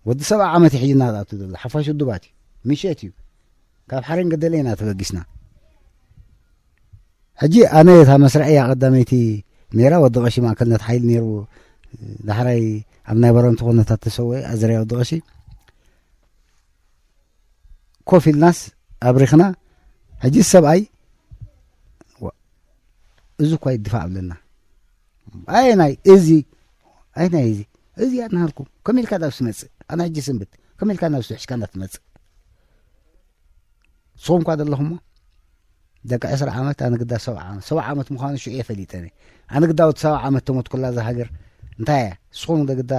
ወዲ ሰብዓ ዓመት እዩ ሕጂ እናኣቱ ዘሎ ሓፋሽ ውድባት እዩ። ምሸት እዩ። ካብ ሓሬን ገደለ ኢና ተበጊስና። ሕጂ ኣነ እታ መስርዐያ ቀዳመይቲ ነይራ። ወዲ ቀሺ ማእከልነት ሓይሊ ነይሩ። ዳሕራይ ኣብ ናይ በረንቱ ኩነታት ተሰወ ኣዘርያ ወዲ ቀሺ። ኮፍ ኢልናስ ኣብሪኽና። ሕጂ ሰብኣይ ዋ- እዚ እኳ ይድፋዕ ኣለና። ኣየናይ እዚ ኣየናይ እዚ እዚ ኣናሃልኩም ከመይ ኢልካ ናብ ትመጽእ? ኣነ ሕጂ ስንብት ከመይ ኢልካ ናብ ዝውሕሽካ እንዳትመጽእ? ንስኹም እኳ ዘለኹሞ ደቂ ዕስራ ዓመት ኣነ ግዳ ሰብዓ ዓመት ሰብዓ ዓመት ምዃኑ ሽዑ እየ ፈሊጠ። ኣነ ግዳ ወዲ ሰብዓ ዓመት ተሞትኩላ እዛ ሃገር እንታይ እያ? ንስኹም ዶ ግዳ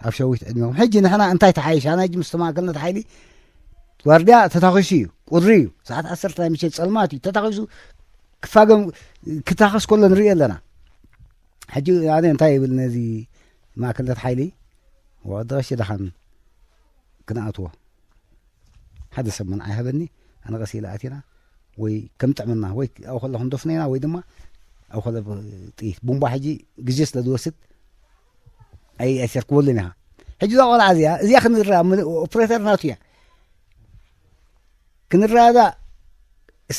ኣብ ሸዊት ዕድሜኹም? ሕጂ ንሕና እንታይ ተሓይሽ? ኣነ ሕጂ ምስ ተማእከልነት ሓይሊ ዋርድያ ተታኺሱ እዩ፣ ቁሪ እዩ፣ ሰዓት ዓሰርተ ናይ ምሸት ጸልማት እዩ ተታኺሱ ክፋገም ክታኸስ ከሎ ንርኢ ኣለና። ሕጂ ኣነ እንታይ ይብል ነዚ ማእከልነት ሓይሊ? ወዲ ቀሺ ደሓን ክንኣትዎ ሓደ ሰብ መንዓ ይሃበኒ። ኣነ ቀስ ኢለ ኣቲና ወይ ከም ጥዕምና ወይ ኣብኡ ከሎ ክንደፍኖ ኢና ወይ ድማ ኣብኡ ከሎ ጥይት ቡምባ ሕጂ ግዜ ስለ ዝወስድ ኣይ ኣይሰርክበሉን ኢኻ። ሕጂ እዛ ቆልዓ እዚኣ እዚኣ ክንርኣ ምን- ኦፕሬተር ናቱ እያ። ክንረኣዛ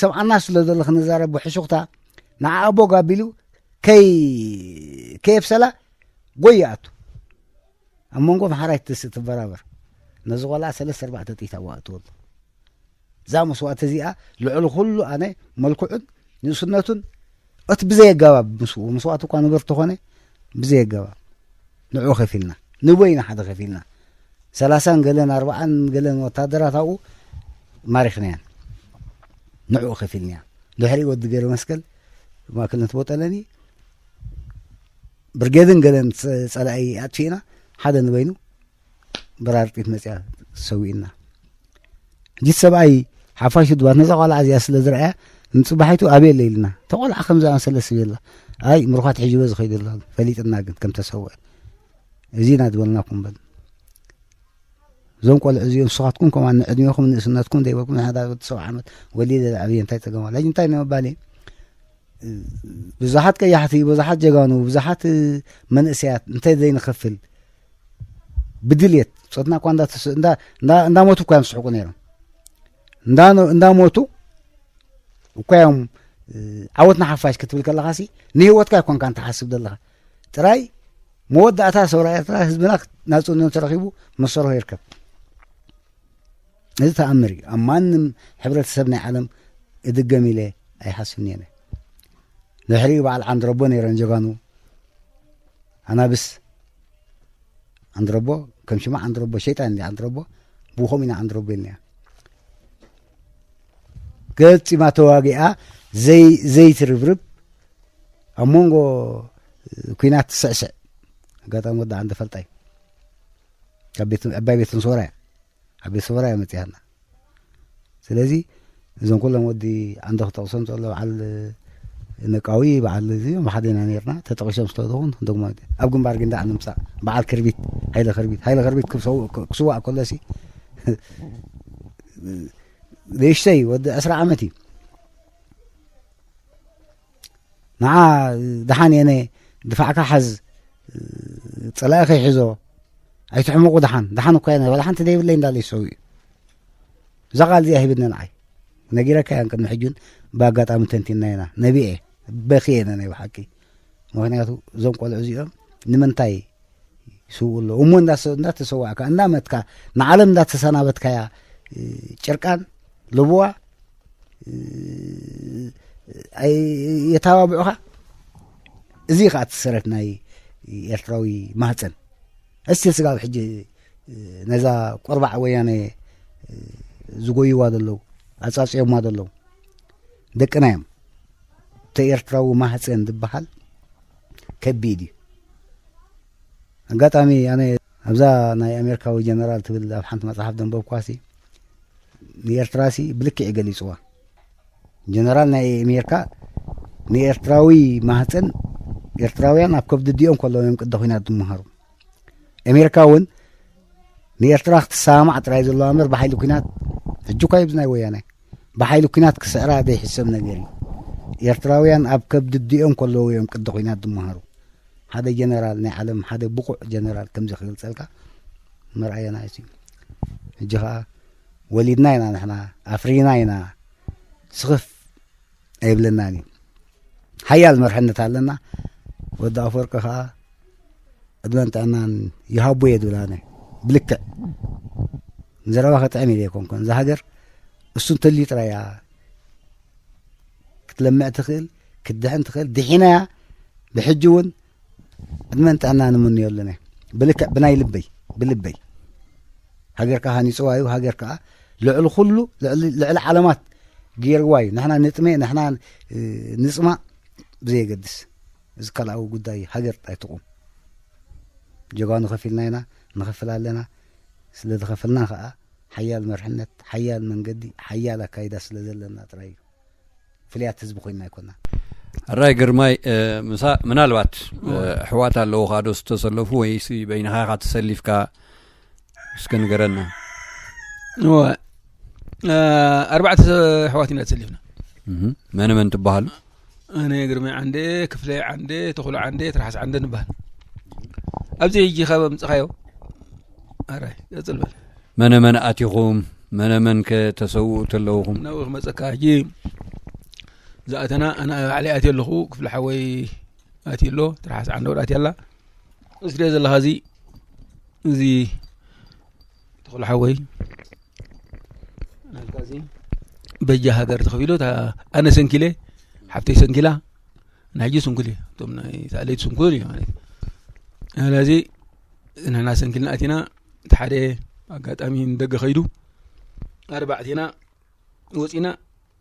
ሰምዓና ስለ ዘሎ ክንዛረብ ብሕሹኽታ ንዓ ኣቦ ጋቢሉ ከይ ከየብሰላ ጎይ ይኣቱ። ኣብ መንጎ መሓራይ ትስ ትበራበር። ነዚ ቆልዓ ሰለስተ ኣርባዕተ ጥይት ኣዋእትወሉ። እዛ መስዋእቲ እዚኣ ልዕሊ ኩሉ ኣነ መልክዑን ንእስነቱን እቲ ብዘይ ኣገባብ ምስኡ መስዋእቲ እኳ ንበር ተኾነ ብዘይ ኣገባብ ንዑ ከፊልና ንበይና ሓደ ከፊልና ሰላሳን ገለን ኣርባዓን ገለን ወታደራት ኣብኡ ማሪኽናያን ንዑ ከፊልናያ። ድሕሪ ወዲ ገይረ መስቀል ማእከልነት ቦጠለኒ ብርጌድን ገለን ጸ- ጸላኢ ኣጥፊእና ሓደ ንበይኑ በራርጢት መጽያ ሰዊእና። ሕጂ ሰብኣይ ሓፋሽ ድባት ነዛ ቆልዓ እዚኣ ስለ ዝረኣያ ንጽባሒቱ ኣበየ ኣለ ኢልና እታ ቆልዓ ከም ዝኣመሰለ ስብ የላ ኣይ ምሩኻት ሕጅበ ዝኸይዱ ኣሎ ፈሊጥና ግን ከም ተሰውአ እዚ ኢና ዝበልናኩም በል። እዞም ቆልዑ እዚኦም ንስኻትኩም ከማን ንዕድሜኹም ንእስነትኩም ዘይበልኩም ንሓዳ ወዲ ሰብዓ ዓመት ወሊደ ዝዓብየ እንታይ ጸገም ኣሎ ሕጂ እንታይ ንምባል እየ ብዙሓት ቀያሕቲ ብዙሓት ጀጋኑ ብዙሓት መንእሰያት እንተ ዘይንኸፍል ብድልየት ብፆትና እኳ እንዳሞቱ እኳ እዮም ዝስሕቁ ነይሮም እንዳሞቱ እኳ እዮም ዓወትና ሓፋሽ ክትብል ከለኻሲ ንህይወትካ ኣይኮንካን ትሓስብ ዘለኻ ጥራይ መወዳእታ ሰውራ ኤርትራ ህዝብና ናፅነቱ ረኺቡ መሰረሆ ይርከብ እዚ ተኣምር እዩ ኣብ ማንም ሕብረተሰብ ናይ ዓለም እድገም ኢለ ኣይሓስብን እየ ድሕሪኡ በዓል ዓንድረቦ ነይረን ጀጋኑ ኣናብስ ዓንድረቦ ከም ሽማ ዓንድረቦ ሸይጣን እንዲ ዓንድረቦ ብኸም ኢና ዓንድረቦ ኢልና ገፂማ ተዋጊኣ ዘይትርብርብ ኣብ መንጎ ኩናት ትስዕስዕ ኣጋጣሚ ወዲ ዓንደ ፈልጣይ ካብ ዓባይ ቤት ንሶራ እያ ኣብ ቤት ሶራ እያ መፅያና ስለዚ እዞም ኩሎም ወዲ ዓንደ ክጠቕሶም ዘሎ በዓል ነቃዊ በዓል እዚ ብሓደ ኢና ነርና ተጠቒሶም ስለዝኾን ክንደግሞ ኣብ ግንባር ግን ደኣ ንምፃእ በዓል ክርቢት ሃይለ ክርቢት ሃይለ ክርቢት ክስዋእ ከሎሲ ንእሽተይ ወዲ ዕስራ ዓመት እዩ ንዓ ደሓን የነ ድፋዕካ ሓዝ ፀላኢ ከይሕዞ ኣይትሕመቑ ደሓን ደሓን እኳ የነ ደሓን ተደይብለይ እንዳለይ ሰው እዩ እዛ ቃል እዚኣ ሂብኒ ንዓይ ነጊረካ ያን ቅድሚ ሕጂ እውን ብኣጋጣሚ ተንቲና ኢና ነቢዐ በኺ የነ ናይ ብሓቂ ምክንያቱ እዞም ቆልዑ እዚኦም ንምንታይ ይስውኡ ኣለዉ እሞ እንዳተሰዋእካ እንዳመትካ ንዓለም እንዳተሰናበትካያ ጭርቃን ልብዋ የተባብዑኻ እዚ ከዓ እቲ ሰረት ናይ ኤርትራዊ ማህፀን እስቲ ስጋብ ሕጂ ነዛ ቆርባዕ ወያነ ዝጎይዋ ዘለዉ ኣፃፅዮማ ዘለዉ ደቅና እዮም እቲ ኤርትራዊ ማህፀን ዝበሃል ከቢድ እዩ ኣጋጣሚ ኣነ ኣብዛ ናይ ኣሜሪካዊ ጀነራል ትብል ኣብ ሓንቲ መፅሓፍ ደንበብኳሲ ንኤርትራሲ ብልክዕ ገሊፅዋ ጀነራል ናይ ኣሜሪካ ንኤርትራዊ ማህፀን ኤርትራውያን ኣብ ከብዲ ዲኦም ከለዉ እዮም ቅዲ ኹናት ዝመሃሩ። ኣሜሪካ እውን ንኤርትራ ክትሰማማዕ ጥራይ ዘለዋ እምበር ብሓይሊ ኲናት፣ ሕጂ እኳ ይብዝ ናይ ወያነ፣ ብሓይሊ ኲናት ክስዕራ ዘይሕሰብ ነገር እዩ። ኤርትራውያን ኣብ ከብዲ ዲኦም ከለዉ እዮም ቅዲ ኹናት ዝመሃሩ። ሓደ ጀነራል ናይ ዓለም፣ ሓደ ብቑዕ ጀነራል ከምዚ ክገልጸልካ መርኣየና እዩ። ሕጂ ኸኣ ወሊድና ኢና ንሕና፣ ኣፍሪና ኢና፣ ስኽፍ ኣይብለናን እዩ። ሓያል መርሕነት ኣለና። ወዲ ኣፈወርቂ ኸኣ ዕድመን ጥዕናን ይሃቦ እየ ዝብል ኣነ። ብልክዕ ንዘረባ ከጥዕም ኢለ ኣይኮንኩን። እዛ ሃገር እሱ እንተልዩ ጥራይ እያ ክትለምዕ ትኽእል፣ ክትድሕን ትኽእል። ድሒናያ ብሕጂ እውን ዕድመን ጥዕናን እምነየሉን እየ። ብልክዕ ብናይ ልበይ፣ ብልበይ። ሃገር ከኣ ሃኒጽዋ እዩ። ሃገር ከኣ ልዕሊ ኩሉ፣ ልዕሊ፣ ልዕሊ ዓለማት ገይርዋ እዩ። ንሕና ንጥሜ፣ ንሕና፣ እ፣ ንጽማእ ብዘየገድስ። እዚ ካልኣዊ ጉዳይ ሃገር ጥራይ ትቑም። ጀጋኑ ከፊልና ኢና፣ ንኸፍል ኣለና። ስለ ዝኸፈልና ከኣ ሓያል መርሕነት፣ ሓያል መንገዲ፣ ሓያል ኣካይዳ ስለ ዘለና ጥራይ እዩ። ፍልያት ህዝቢ ኮይንና ኣይኮንና። ሕራይ ግርማይ፣ እ፣ ምሳ-፣ ምናልባት፣ እ፣ እወ። ኣሕዋት ኣለዉኻ ዶ ዝተሰለፉ ወይሲ በይንኻ ኢኻ ተሰሊፍካ? እስከ ንገረና። እወ። እ፣ ኣርባዕተ ኣሕዋት ኢና ተሰሊፍና። እህ፣ መን መን ትበሃሉ? ኣነ ግርማይ ዓንደ፣ ክፍለ ዓንደ፣ ተኽሉ ዓንደ፣ ትርሓስ ዓንደ ንበሃል። ኣብዚ ሕጂ ካብ ኣምጽኻዮ፣ ኣራይ፣ ቀጽል በል። መነ መን ኣቲኹም? መነ መን ከ ተሰውኡ ተለውኹም? ናብኡ ክመጸካ ሕጂ ዝኣተና፣ ኣነ ባዕለይ ኣትየ ኣለኹ፣ ክፍለ ሓወይ ኣትዩ ኣሎ፣ ትርሓስ ዓንደ ወድ ኣትያ ኣላ። እዚ ትሪኦ ዘለኻ እዚ፣ እዚ ተኽሉ ሓወይ፣ ናትካ እዚ በጃ ሃገር ተኸፊሉ፣ እታ ኣነ ሰንኪለ፣ ሓፍተይ ሰንኪላ፣ ንሕጂ ስንኩል እዩ። እቶም ናይ ሳዕለይቲ ስንኩል እዩ ማለት እዩ። ስለዚ ንሕና ሰንኪልና ኣቲና፣ እቲ ሓደ ኣጋጣሚ ንደገ ከይዱ፣ ኣርባዕቴና ወፂና፣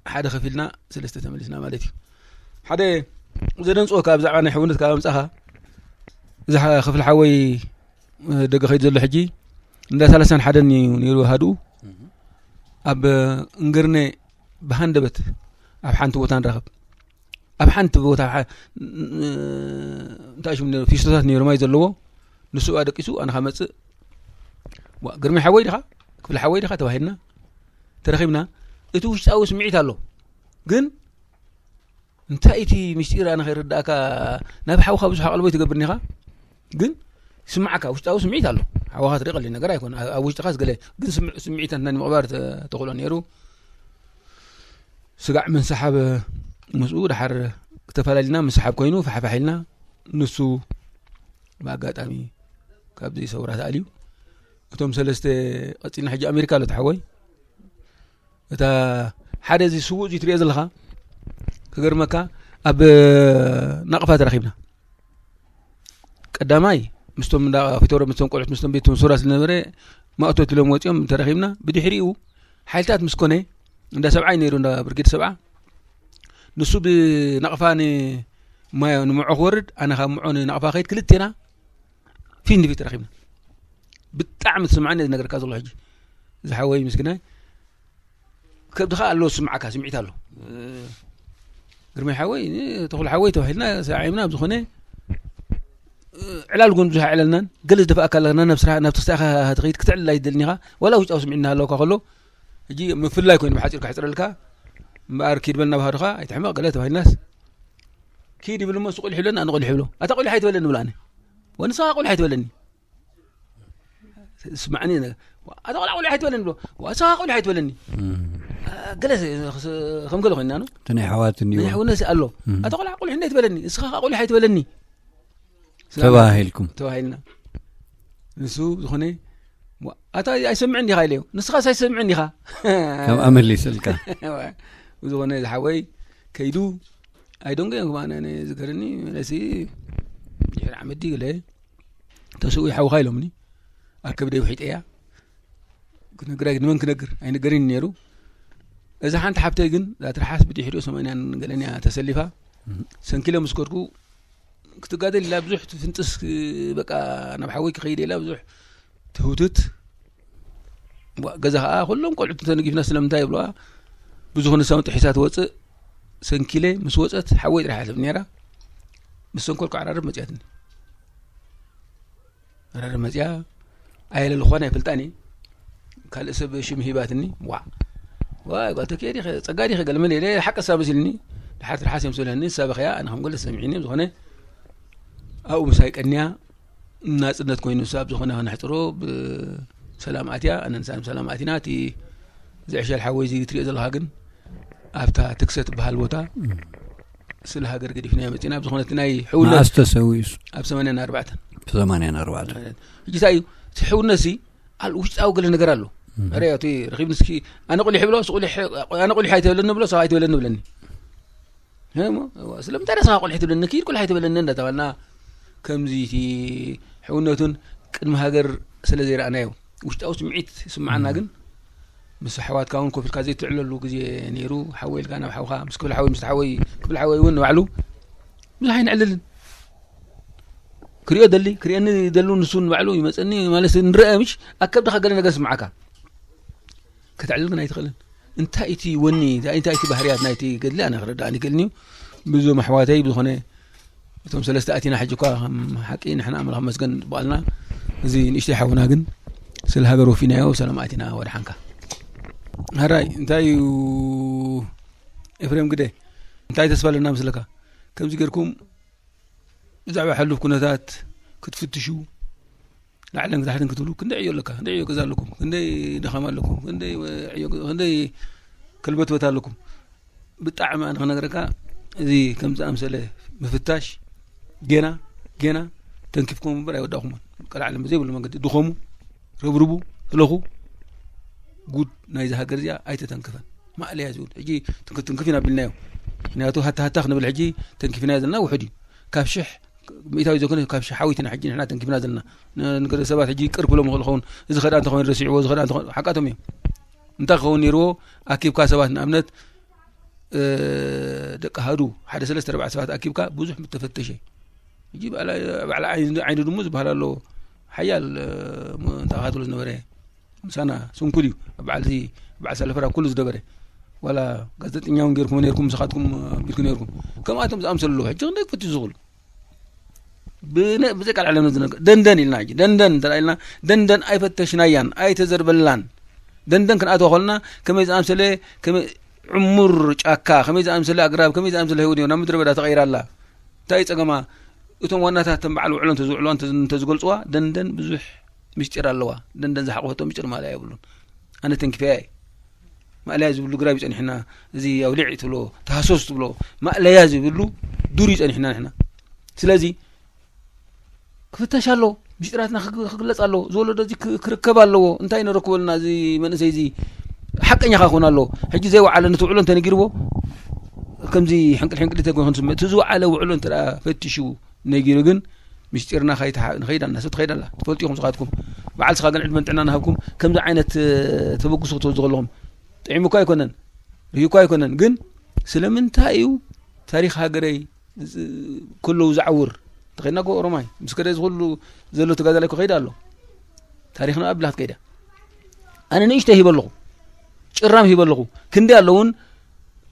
ሓደ ከፊልና ሰለስተ ተመሊስና ማለት እዩ። ሓደ ዘደንፅወካ ብዛዕባ ናይ ሕውነት ካብ ኣምፃኻ፣ እዚ ሓ-፣ ክፍሊ ሓወይ፣ እ፣ ደገ ከይዱ ዘሎ ሕጂ እንዳ ሰላሳን ሓደን እዩ ነይሩ ሃድኡ። ኣብ እንግርነ ብሃንደበት ኣብ ሓንቲ ቦታ ንራኸብ። ኣብ ሓንቲ ቦታ ሓ-፣ ን-፣ እንታይ ሽሙ ነይሩ? ፊስቶታት ነይሩ ማይ ዘለዎ። ንሱ ኣደቂሱ ኣነ ኻመጽእ፣ "ዋ፣ ግርሚ ሓወይ ዲኻ? ክፍሊ ሓወይ ዲኻ?" ተባሂልና። ተረኺብና። እቲ ውሽጣዊ ስምዒት ኣሎ። ግን እንታይ እቲ ምስጢር ኣነ ከይርድኣካ፣ ናብ ሓውኻ ብዙሕ ኣቓልቦ ኣይትገብርን ኢኻ። ግን ይስምዓካ፣ ውሽጣዊ ስምዒት ኣሎ። ሓውኻ ትርኢ ቀሊል ነገር ኣይኮነ። ኣብ፣ ኣብ ውሽጥኻስ ገለ፣ ግን ስምዕ-፣ ስምዒት ኣንታ ንምቕባር ተ-፣ ተኽእሎ ነይሩ። ስጋዕ ምንስሓብ ምስኡ ደሓር ተፈላሊና፣ ምስሓብ ኮይኑ ፋሕፋሕ ኢልና፣ ንሱ ብኣጋጣሚ ካብዚ ሰውራ ተኣልዩ። እቶም ሰለስተ ቀጺልና ሕጂ ኣሜሪካ ኣሎ እቲ ሓወይ። እታ ሓደ እዚ ስዉእ እዚ ትሪኦ ዘለኻ፣ ክገርመካ፣ ኣብ ናቕፋ ተራኺብና። ቀዳማይ ምስቶም እንዳ ፊቶሮ፣ ምስቶም ቆልዑት፣ ምስቶም ቤት ስውራ ስለ ዝነበረ፣ ማእቶት ኢሎም ወጺኦም ተረኺብና። ብድሕሪኡ ሓይልታት ምስ ኮነ፣ እንዳ ሰብዓ እዩ ነይሩ፣ እንዳ ብርጌድ ሰብዓ። ንሱ ብናቕፋ ንማዮ፣ ንምዖ ክወርድ፣ ኣነ ካብ ምዖ ንናቕፋ ከይድ፣ ክልቴና ፊት ንፊት ተረኺብና። ብጣዕሚ ትስምዓኒ ዝነገርካ ዘሎ ሕጂ። እዚ ሓወይ ምስግናይ፣ ከብድኻ ኣሎ ዝስምዓካ ስምዒት ኣሎ። እ፣ ግርማይ ሓወይ፣ እ፣ ተኽሉ ሓወይ ተባሂልና ሰዓዒምና ኣብ ዝኾነ፣ እ፣ ዕላል ጎን ብዙሕ ኣዕለልናን፣ ገለ ዝደፍኣካ ኣለና፣ ናብ ስራሕ፣ ናብ ተኽስታኻ ትኸይድ ክትዕልል ኣይትደልን ኢኻ። ዋላ ውሽጣዊ ስምዒት እናሃለወካ ከሎ፣ ሕጂ ምፍላይ ኮይኑ ብሓጺር ክሕጽረልካ፣ እምበኣር ኪድ በል ናብ ሃዱኻ፣ ኣይትሕመቕ ገለ ተባሂልናስ፣ ኪድ ይብል እሞ፣ እሱ ቆሊሕ ይብለኒ፣ ኣነ ቆሊሕ ይብሎ። ኣታ ቆሊሕ ኣይትበለኒ ብሎ ኣነ። ወንስኻ ቆሊሕ ኣይትበለኒ። ስማዕኒ፣ ኣታ ቆልዓ ቆልዓ ኣይትበለኒ ብሎ። ኣታ ቆልዓ ኣይትበለኒ። እም። ገለ ከም ገለ ኮይንና ነው። እቲ ናይ ኣሕዋት እንዲዩ። ናይ ኣሕዋት ኣሎ። እም። ኣታ ቆልዓ ቆልዓ ኣይትበለኒ። እስኻ ቆልዓ ኣይትበለኒ። ተባሂልኩም። ተባሂልና። ንሱ ዝኾነ፣ "ኣታ ኣይሰምዕን ዲኻ?" ኢለዮ። "ንስኻስ ኣይሰምዕን ዲኻ?" ከምኣ መሊስልካ። ብዝኾነ ዝሓወይ ከይዱ፣ ኣይደንጎ እዮም፣ ክማነ ዝገርኒ መለሲ፣ ድሕሪ ዓመት ድዩ ገለ፣ "ተስኡ ይሓውኻ" ኢሎምኒ። ኣብ ከብደይ ውሒጠያ። ክነግራ ግን መን ክነግር? ኣይነገርን ነይሩ። እዛ ሓንቲ ሓብተይ ግን፣ እዛ ትርሓስ ብድሕሪኡ ሰማንያን ገለን እያ ተሰሊፋ። እም። ሰንኪለ ምስ ከድኩ፣ ክትጋደል ኢላ ብዙሕ ትፍንጥስ፣ በቃ ናብ ሓወይ ክኸይድ ኢላ ብዙሕ ትህውትት። ዋ፣ ገዛ ኸዓ ኩሎም ቆልዑት ተነጊፍና ስለምንታይ ይብለዋ። ብዝኾነ ሳውንቲ ሒዛ ትወፅእ። ሰንኪለ ምስ ወፀት ሓወይ ጥራሕ እያ ትብል ነይራ። እሰንኮል ዓራርብ መጽያትኒ። ዓራርብ መጽያ ኣየለ ልኾነ ኣይፈልጣኒ። ካልእ ሰብ ሽም ሂባትኒ። ዋ፣ ዋ፣ ጓል ተኪኤ ዲኸ፣ ጸጋ ዲኸ፣ ገለ መለ ኢለ ሓቂ እሳ መሲልኒ። ድሓር ትርሓስ እዮም ስብለኒ፣ እሳ በኸያ፣ ኣነ ከም ገለ ሰሚዒኒ፣ ዝኾነ ኣብኡ ምሳይ ቀንያ፣ ናጽነት ኮይኑ፣ እሳ ኣብ ዝኾነ ከነሕጽሮ፣ ብሰላም ኣትያ፣ ኣነን እሳን ብሰላም ኣቲና። እቲ ዝዕሸል ሓወይ እዚ ትሪኦ ዘለኻ ግን ኣብታ ትክሰ ትበሃል ቦታ ስለ ሃገር ገዲፍናዮ መጺና። ብዝኾነት ናይ ሕውነት መዓስ ተሰዊኡስ? ኣብ ሰማንያን ኣርባዕተን። ሰማንያን ኣርባዕተን። ሕጂ እንታይ እዩ እቲ ሕውነትሲ? ኣል ውሽጣዊ ገለ ነገር ኣሎ። እም። ኧረ እቲ ረኺብኒ እስኪ ኣነ ቁሊሕ ይብሎ፣ እሱ ቁሊሕ፣ ኣነ ቁሊሕ ኣይተበለኒ ብሎ፣ ሰብ ኣይተበለኒ ብለኒ። እሞ፣ እዋ፣ ስለምንታይ ንስኻ ቁሊሕ ትብለኒ? ኪድ ቁሊሕ ኣይተበለኒ እንዳተባልና፣ ከምዚ እቲ ሕውነቱን ቅድሚ ሃገር ስለ ዘይረኣናዮ፣ ውሽጣዊ ስምዒት ይስምዓና። እም። ግን ምስ ኣሕዋትካ እውን ኮፍ ኢልካ ዘይትዕለሉ ግዜ ነይሩ። ሓወይ ኢልካ ናብ ሓውካ፣ ምስ ክፍሊ ሓወይ፣ ምስ ሓወይ፣ ክፍሊ ሓወይ እውን ንባዕሉ ብዙሕ ኣይንዕልልን። ክሪኦ ደሊ፣ ክሪኤኒ ደሉ ንሱ ንባዕሉ ይመጸኒ ማለት ንረአ፣ ምሽ ኣብ ከብድኻ ገለ ነገር ስምዓካ። ከተዕልል ግን ኣይትኽእልን። እንታይ እቲ ወኒ፣ እንታይ፣ እንታይ እቲ ባህርያት ናይቲ ገድሊ ኣነ ክረዳእኒ ይክእልን እዩ። ብዙም ኣሕዋተይ ብዝኾነ እቶም ሰለስተ ኣቲና ሕጂ እኳ ከም ሓቂ ንሕና ኣምላኽ መስገን በልና። እዚ ንእሽተይ ሓውና ግን ስለ ሃገር ወፊናዮ ሰላም ኣቲና ወድሓንካ። ሃራይ፣ እንታይ እዩ ኤፍሬም ግደ? እንታይ ተስፋ ኣለና ምስለካ? ከምዚ ጌርኩም ብዛዕባ ሕሉፍ ኩነታት ክትፍትሹ፣ ላዕልን ታሕትን ክትብሉ፣ ክንደይ ዕዮ ኣለካ፣ ክንደይ ዕዮ ገዛ ኣለኩም፣ ክንደይ ድኻም ኣለኩም፣ ክንደይ ዕዮ፣ ክንደይ ከልበትበት ኣለኩም። ብጣዕሚ ኣነ ክነግረካ፣ እዚ ከምዚ ኣምሰለ ምፍታሽ፣ ጌና፣ ጌና ተንኪፍኩም እምበር ኣይወዳእኩምን። ቀልዓለም ብዘይብሉ መንገዲ ድኸሙ፣ ረብርቡ፣ ህለኹ፣ ጉድ ናይዚ ሃገር እዚኣ ኣይተተንክፈን። ማእለያ ዝብል። ሕጂ ትንክ-፣ ትንክፍ ኢና ቢልናዮ። ምክንያቱ ሃታ ሃታ ክንብል ሕጂ ተንኪፍናዮ ዘለና ውሑድ እዩ። ካብ ሽሕ ሚእታዊ ዘይኮነ፣ ካብ ሽሓዊት ኢና ሕጂ ንሕና ተንኪፍና ዘለና። ን-፣ ንገለ ሰባት ሕጂ ቅር ክብሎም ይኽእል ይኸውን። እዚ ኸዳ እንተኾይኑ ረሲዕዎ፣ እዚ ኸዳ እንተኾይኑ ሓቃቶም እዮም። እንታይ ክኸውን ነይርዎ? ኣኪብካ ሰባት ንኣብነት፣ እ፣ ደቂ ሃዱ ሓደ ሰለስተ ኣርባዕተ ሰባት ኣኪብካ ብዙሕ ምተፈተሸ። ሕጂ ባዕላ-፣ ባዕላ ዓይኒ፣ ዓይኒ ድሙ ዝበሃል ኣሎ። ሓያል፣ እ፣ ም-፣ እንታይ ክትብሎ ዝነበረ ምሳና ስንኩል እዩ። በዓል እዚ፣ በዓል ሳለፈራ ኩሉ ዝደበረ። ዋላ ጋዜጠኛ እውን ጌርኩም ነይርኩም፣ ንስኻትኩም ኣቢልኩም ነይርኩም። ከምኣቶም ዝኣምሰሉ ኣለዉ። ሕጂ ክንደይ ክፈትሹ ዝኽእሉ? ብነ-፣ ብዘይ ቃል ዓለም ዝነገር ደንደን ኢልና፣ ሕጂ ደንደን እንተ ኢልና፣ ደንደን ኣይፈተሽናያን፣ ኣይተዘርበላን። ደንደን ክንኣትዋ ከለና ከመይ ዝኣምሰለ፣ ከመይ ዕሙር ጫካ፣ ከመይ ዝኣምሰለ ኣግራብ፣ ከመይ ዝኣምሰለ ህይወት እዩ፣ ናብ ምድረ በዳ ተቐይራ ኣላ። እንታይ እዩ ጸገማ? እቶም ዋናታት እቶም በዓል ውዕሎ እንተዝውዕሎ እንተ-፣ እንተዝገልጽዋ፣ ደንደን ብዙሕ ምስጢር ኣለዋ። ደንደን ዝሓቆፈቶ ምስጢር ማእለያ የብሉን። ኣነ ተንኪፈያ እየ። ማእለያ ዝብሉ ግራብ ይጸኒሕና። እዚ ኣውሊዕ ትብሎ፣ ተሃሰስ ትብሎ፣ ማእለያ ዝብሉ ዱር ይጸኒሕና ንሕና። ስለዚ ክፍተሽ ኣሎ፣ ምስጢራትና ክግ-፣ ክግለጽ ኣሎ፣ ዝወለዶ እዚ ክ-፣ ክርከብ ኣለዎ። እንታይ ነረክበልና እዚ መንእሰይ እዚ ሓቀኛ ክኸውን ኣለዎ። ሕጂ ዘይወዓለ ነቲ ውዕሎ እንተነጊርዎ፣ ከምዚ ሕንቅል ሕንቅል ተኮይኑ ስምዕ፣ እቲ ዝወዓለ ውዕሎ እንተ ደኣ ፈቲሹ ነጊሩ ግን ምስጢርና ከይትሓ-፣ ንኸይድ ኣላ፣ ሰብ ትኸይድ ኣላ። ትፈልጡ ኢኹም ንስኻትኩም። በዓል ስኻ ግን ዕድመን ጥዕናን ሃብኩም ከምዚ ዓይነት፣ እ፣ ተበግሶ ክትወስዱ ከለኹም። ጥዒሙ እኳ ኣይኮነን፣ ርሂ እኳ ኣይኮነን፣ ግን ስለምንታይ እዩ ታሪኽ ሃገረይ ዝ-፣ ከለዉ ዝዓውር? እንተኸይድና እኮ ኦሮማይ ምስ ከደ እዚ ኩሉ ዘሎ ተጋዳላይ እኮ ከይዳ ኣሎ። ታሪኽና ኣብላ ክትከይዳ። ኣነ ንእሽተይ ሂበ ኣለኹ። ጭራም ሂበ ኣለኹ። ክንደይ ኣለዉን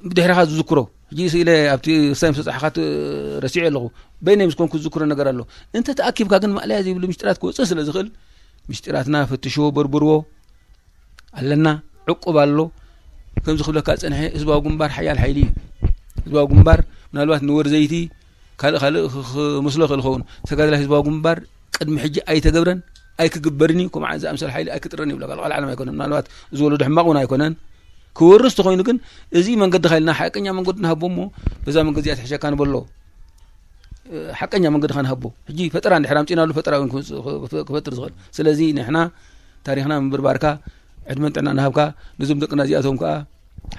ብድሕሪኻ ዝዝክሮ። ሕጂ ስኢለ ኣብቲ ሳይ ምስ በጻሕኻ ት-፣ ረሲዐ ኣለኹ። በይነይ ምስ ኮንኩ ዝዝክሮ ነገር ኣሎ። እንተ ተኣኪብካ ግን ማእለያ ዘይብሉ ምስጢራት ክወጽእ ስለ ዝኽእል፣ ምስጢራትና ፈትሽዎ፣ በርብርዎ። ኣለና፣ ዕቁብ ኣሎ። ከምዚ ክብለካ ዝጸንሐ ህዝባዊ ግንባር ሓያል ሓይሊ እዩ። ህዝባዊ ግንባር ምናልባት ንወርዘይቲ ካልእ ካልእ ክ-፣ ክመስሎ ይኽእል ይኸውን። ተጋዳላይ ህዝባዊ ግንባር ቅድሚ ሕጂ ኣይተገብረን፣ ኣይክግበርን እዩ። ከምኡ ዝኣምሰለ ሓይሊ ኣይክጥረን ይብለካ። ቀልዓለም ኣይኮነን። ምናልባት እዚ ወለዶ ሕማቕ እውን ኣይኮነን። ክወርስ ተኾይኑ ግን እዚ መንገዲ ኻይልና ሓቀኛ መንገዲ ንሃቦ እሞ በዛ መንገዲ እዚኣ ትሕሸካ ንበሎ። እ፣ ሓቀኛ መንገዲ ኻንሃቦ። ሕጂ ፈጠራ እንድሕር ኣምጺእናሉ ፈጠራ እውን ክመጽእ፣ ክፈ-፣ ክፈጥር ዝኽእል። ስለዚ ንሕና ታሪኽና ምብርባርካ ዕድመን ጥዕና ንሃብካ። ነዞም ደቅና እዚኣቶም ከኣ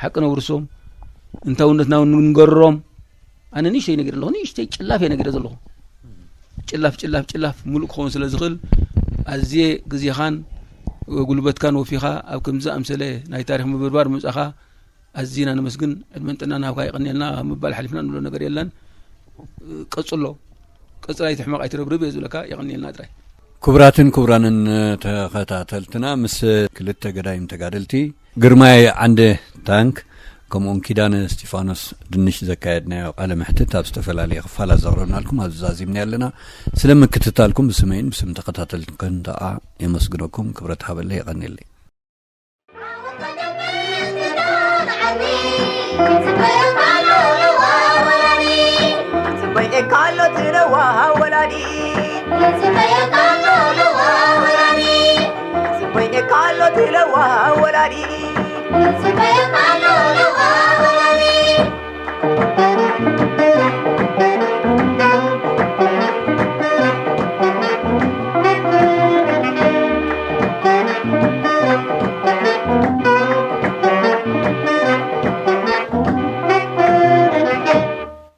ሓቂ ነውርሶም፣ እንታውነትና እውን ንንገሮም። ኣነ ንእሽተይ ነጊረ ኣለኹ፣ ንእሽተይ ጭላፍ እየ ነጊረ ዘለኹ። ጭላፍ፣ ጭላፍ፣ ጭላፍ ሙሉእ ክኸውን ስለ ዝኽእል፣ ኣዝየ ግዜኻን ጉልበትካን ወፊኻ ኣብ ከምዚ ዝኣምሰለ ናይ ታሪኽ ምብርባር ምምጻእካ ኣዚና ነመስግን። ዕድመን ጥዕናን ሃብካ፣ የቐንየልና ካብ ምባል ሓሊፍና ንብሎ ነገር የለን። ቀጽሎ፣ ቀጽል፣ ኣይትሕመቕ፣ ኣይትረብርብ እየ ዝብለካ። የቐንየልና ጥራይ። ክቡራትን ክቡራንን ተኸታተልትና፣ ምስ ክልተ ገዳይም ተጋደልቲ፣ ግርማይ ዓንደ ታንክ፣ ከምኡውን ኪዳነ እስጢፋኖስ ድንሽ ዘካየድናዮ ቃለ መሕትት ኣብ ዝተፈላለየ ክፋላት ዘቕረብናልኩም ኣብዚ ዛዚምና ኣለና። ስለ ምክትታልኩም ብስመይን ብስም ተኸታተልትን ከኣ የመስግነኩም። ክብረት ሃበለይ፣ የቐንየለይ።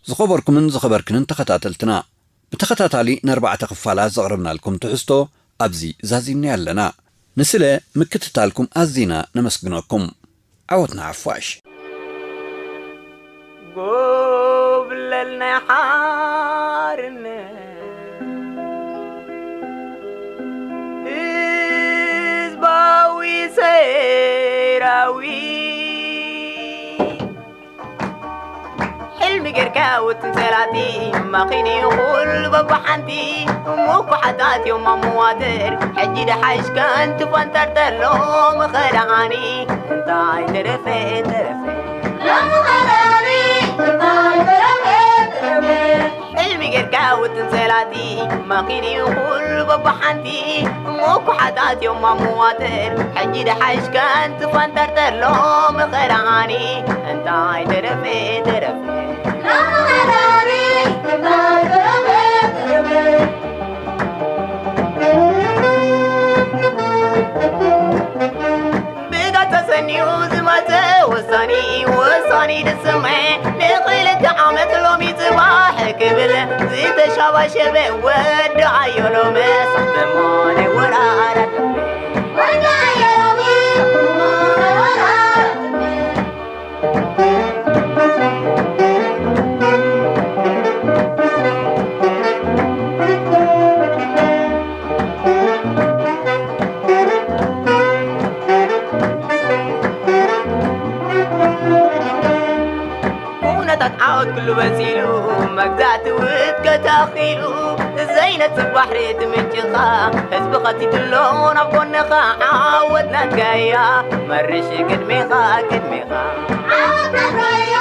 ዝኸበርኩምን ዝኸበርክንን ተኸታተልትና፣ ብተኸታታሊ ንኣርባዕተ ክፋላት ዘቕረብናልኩም ትሕዝቶ ኣብዚ ዛዚምና ኣለና። ንስለ ምክትታልኩም ኣዚና ነመስግነኩም። ዓወት ንሓፋሽ። ጎብለል ናይ ሓርነት ህዝባዊ ሰራዊት፣ ሕልሚ ጌርካ ውጥን ጸላቲ ማኺን እዩ ኩሉ በብሓንቲ። እሞ እኮ ሓጣት እዮም ኣብ መዋጥር፣ ሕጂ ደሓሽ ከንቱ ፈንጠርጠር ሎሚ ኸደዓኒ። እንታይ ተረፈ ተረፈ ሎሚ ኸደዓኒ፣ እንታይ ተረፈ ተረፈ። ሕልሚ ጌርካ ውጥን ጸላቲ ማኺን እዩ ኩሉ በብሓንቲ። እሞ እኮ ሓጣት እዮም ኣብ መዋጥር፣ ሕጂ ደሓሽ ከንቱ ፈንጠርጠር ሎሚ ኸደዓኒ። እንታይ ተረፈ ተረፈ ሎሚ ኸደዓኒ፣ እንታይ ተረፈ ተረፈ። ብጋት ተሰንዩ ዝመጸ ወሳኒ፣ ወሳኒ ድስምዐ ንኽልተ ዓመት ሎሚ ጽባሕ ክብል ዝተሻባሸበ ወዲ ኣዮ ሎሚ ሳሕተሞ ናይ ወራራት ወዲ ኣዮ ሎሚ ሳሕተሞ ናይ ወራራት ኩነታት ዓወት ኩሉ በሲሉ፣ መግዛእቲ ውድቀት ኣኺሉ፣ ዘይነጽፍ ባሕሪ እቲ ምንጭኻ፣ ህዝቢ ኸቲትሎ ናብ ጎንኻ፣ ዓወት ናትካ እያ፣ መርሽ ቅድሜኻ፣ ቅድሜኻ። ዓወት ናትካ እያ።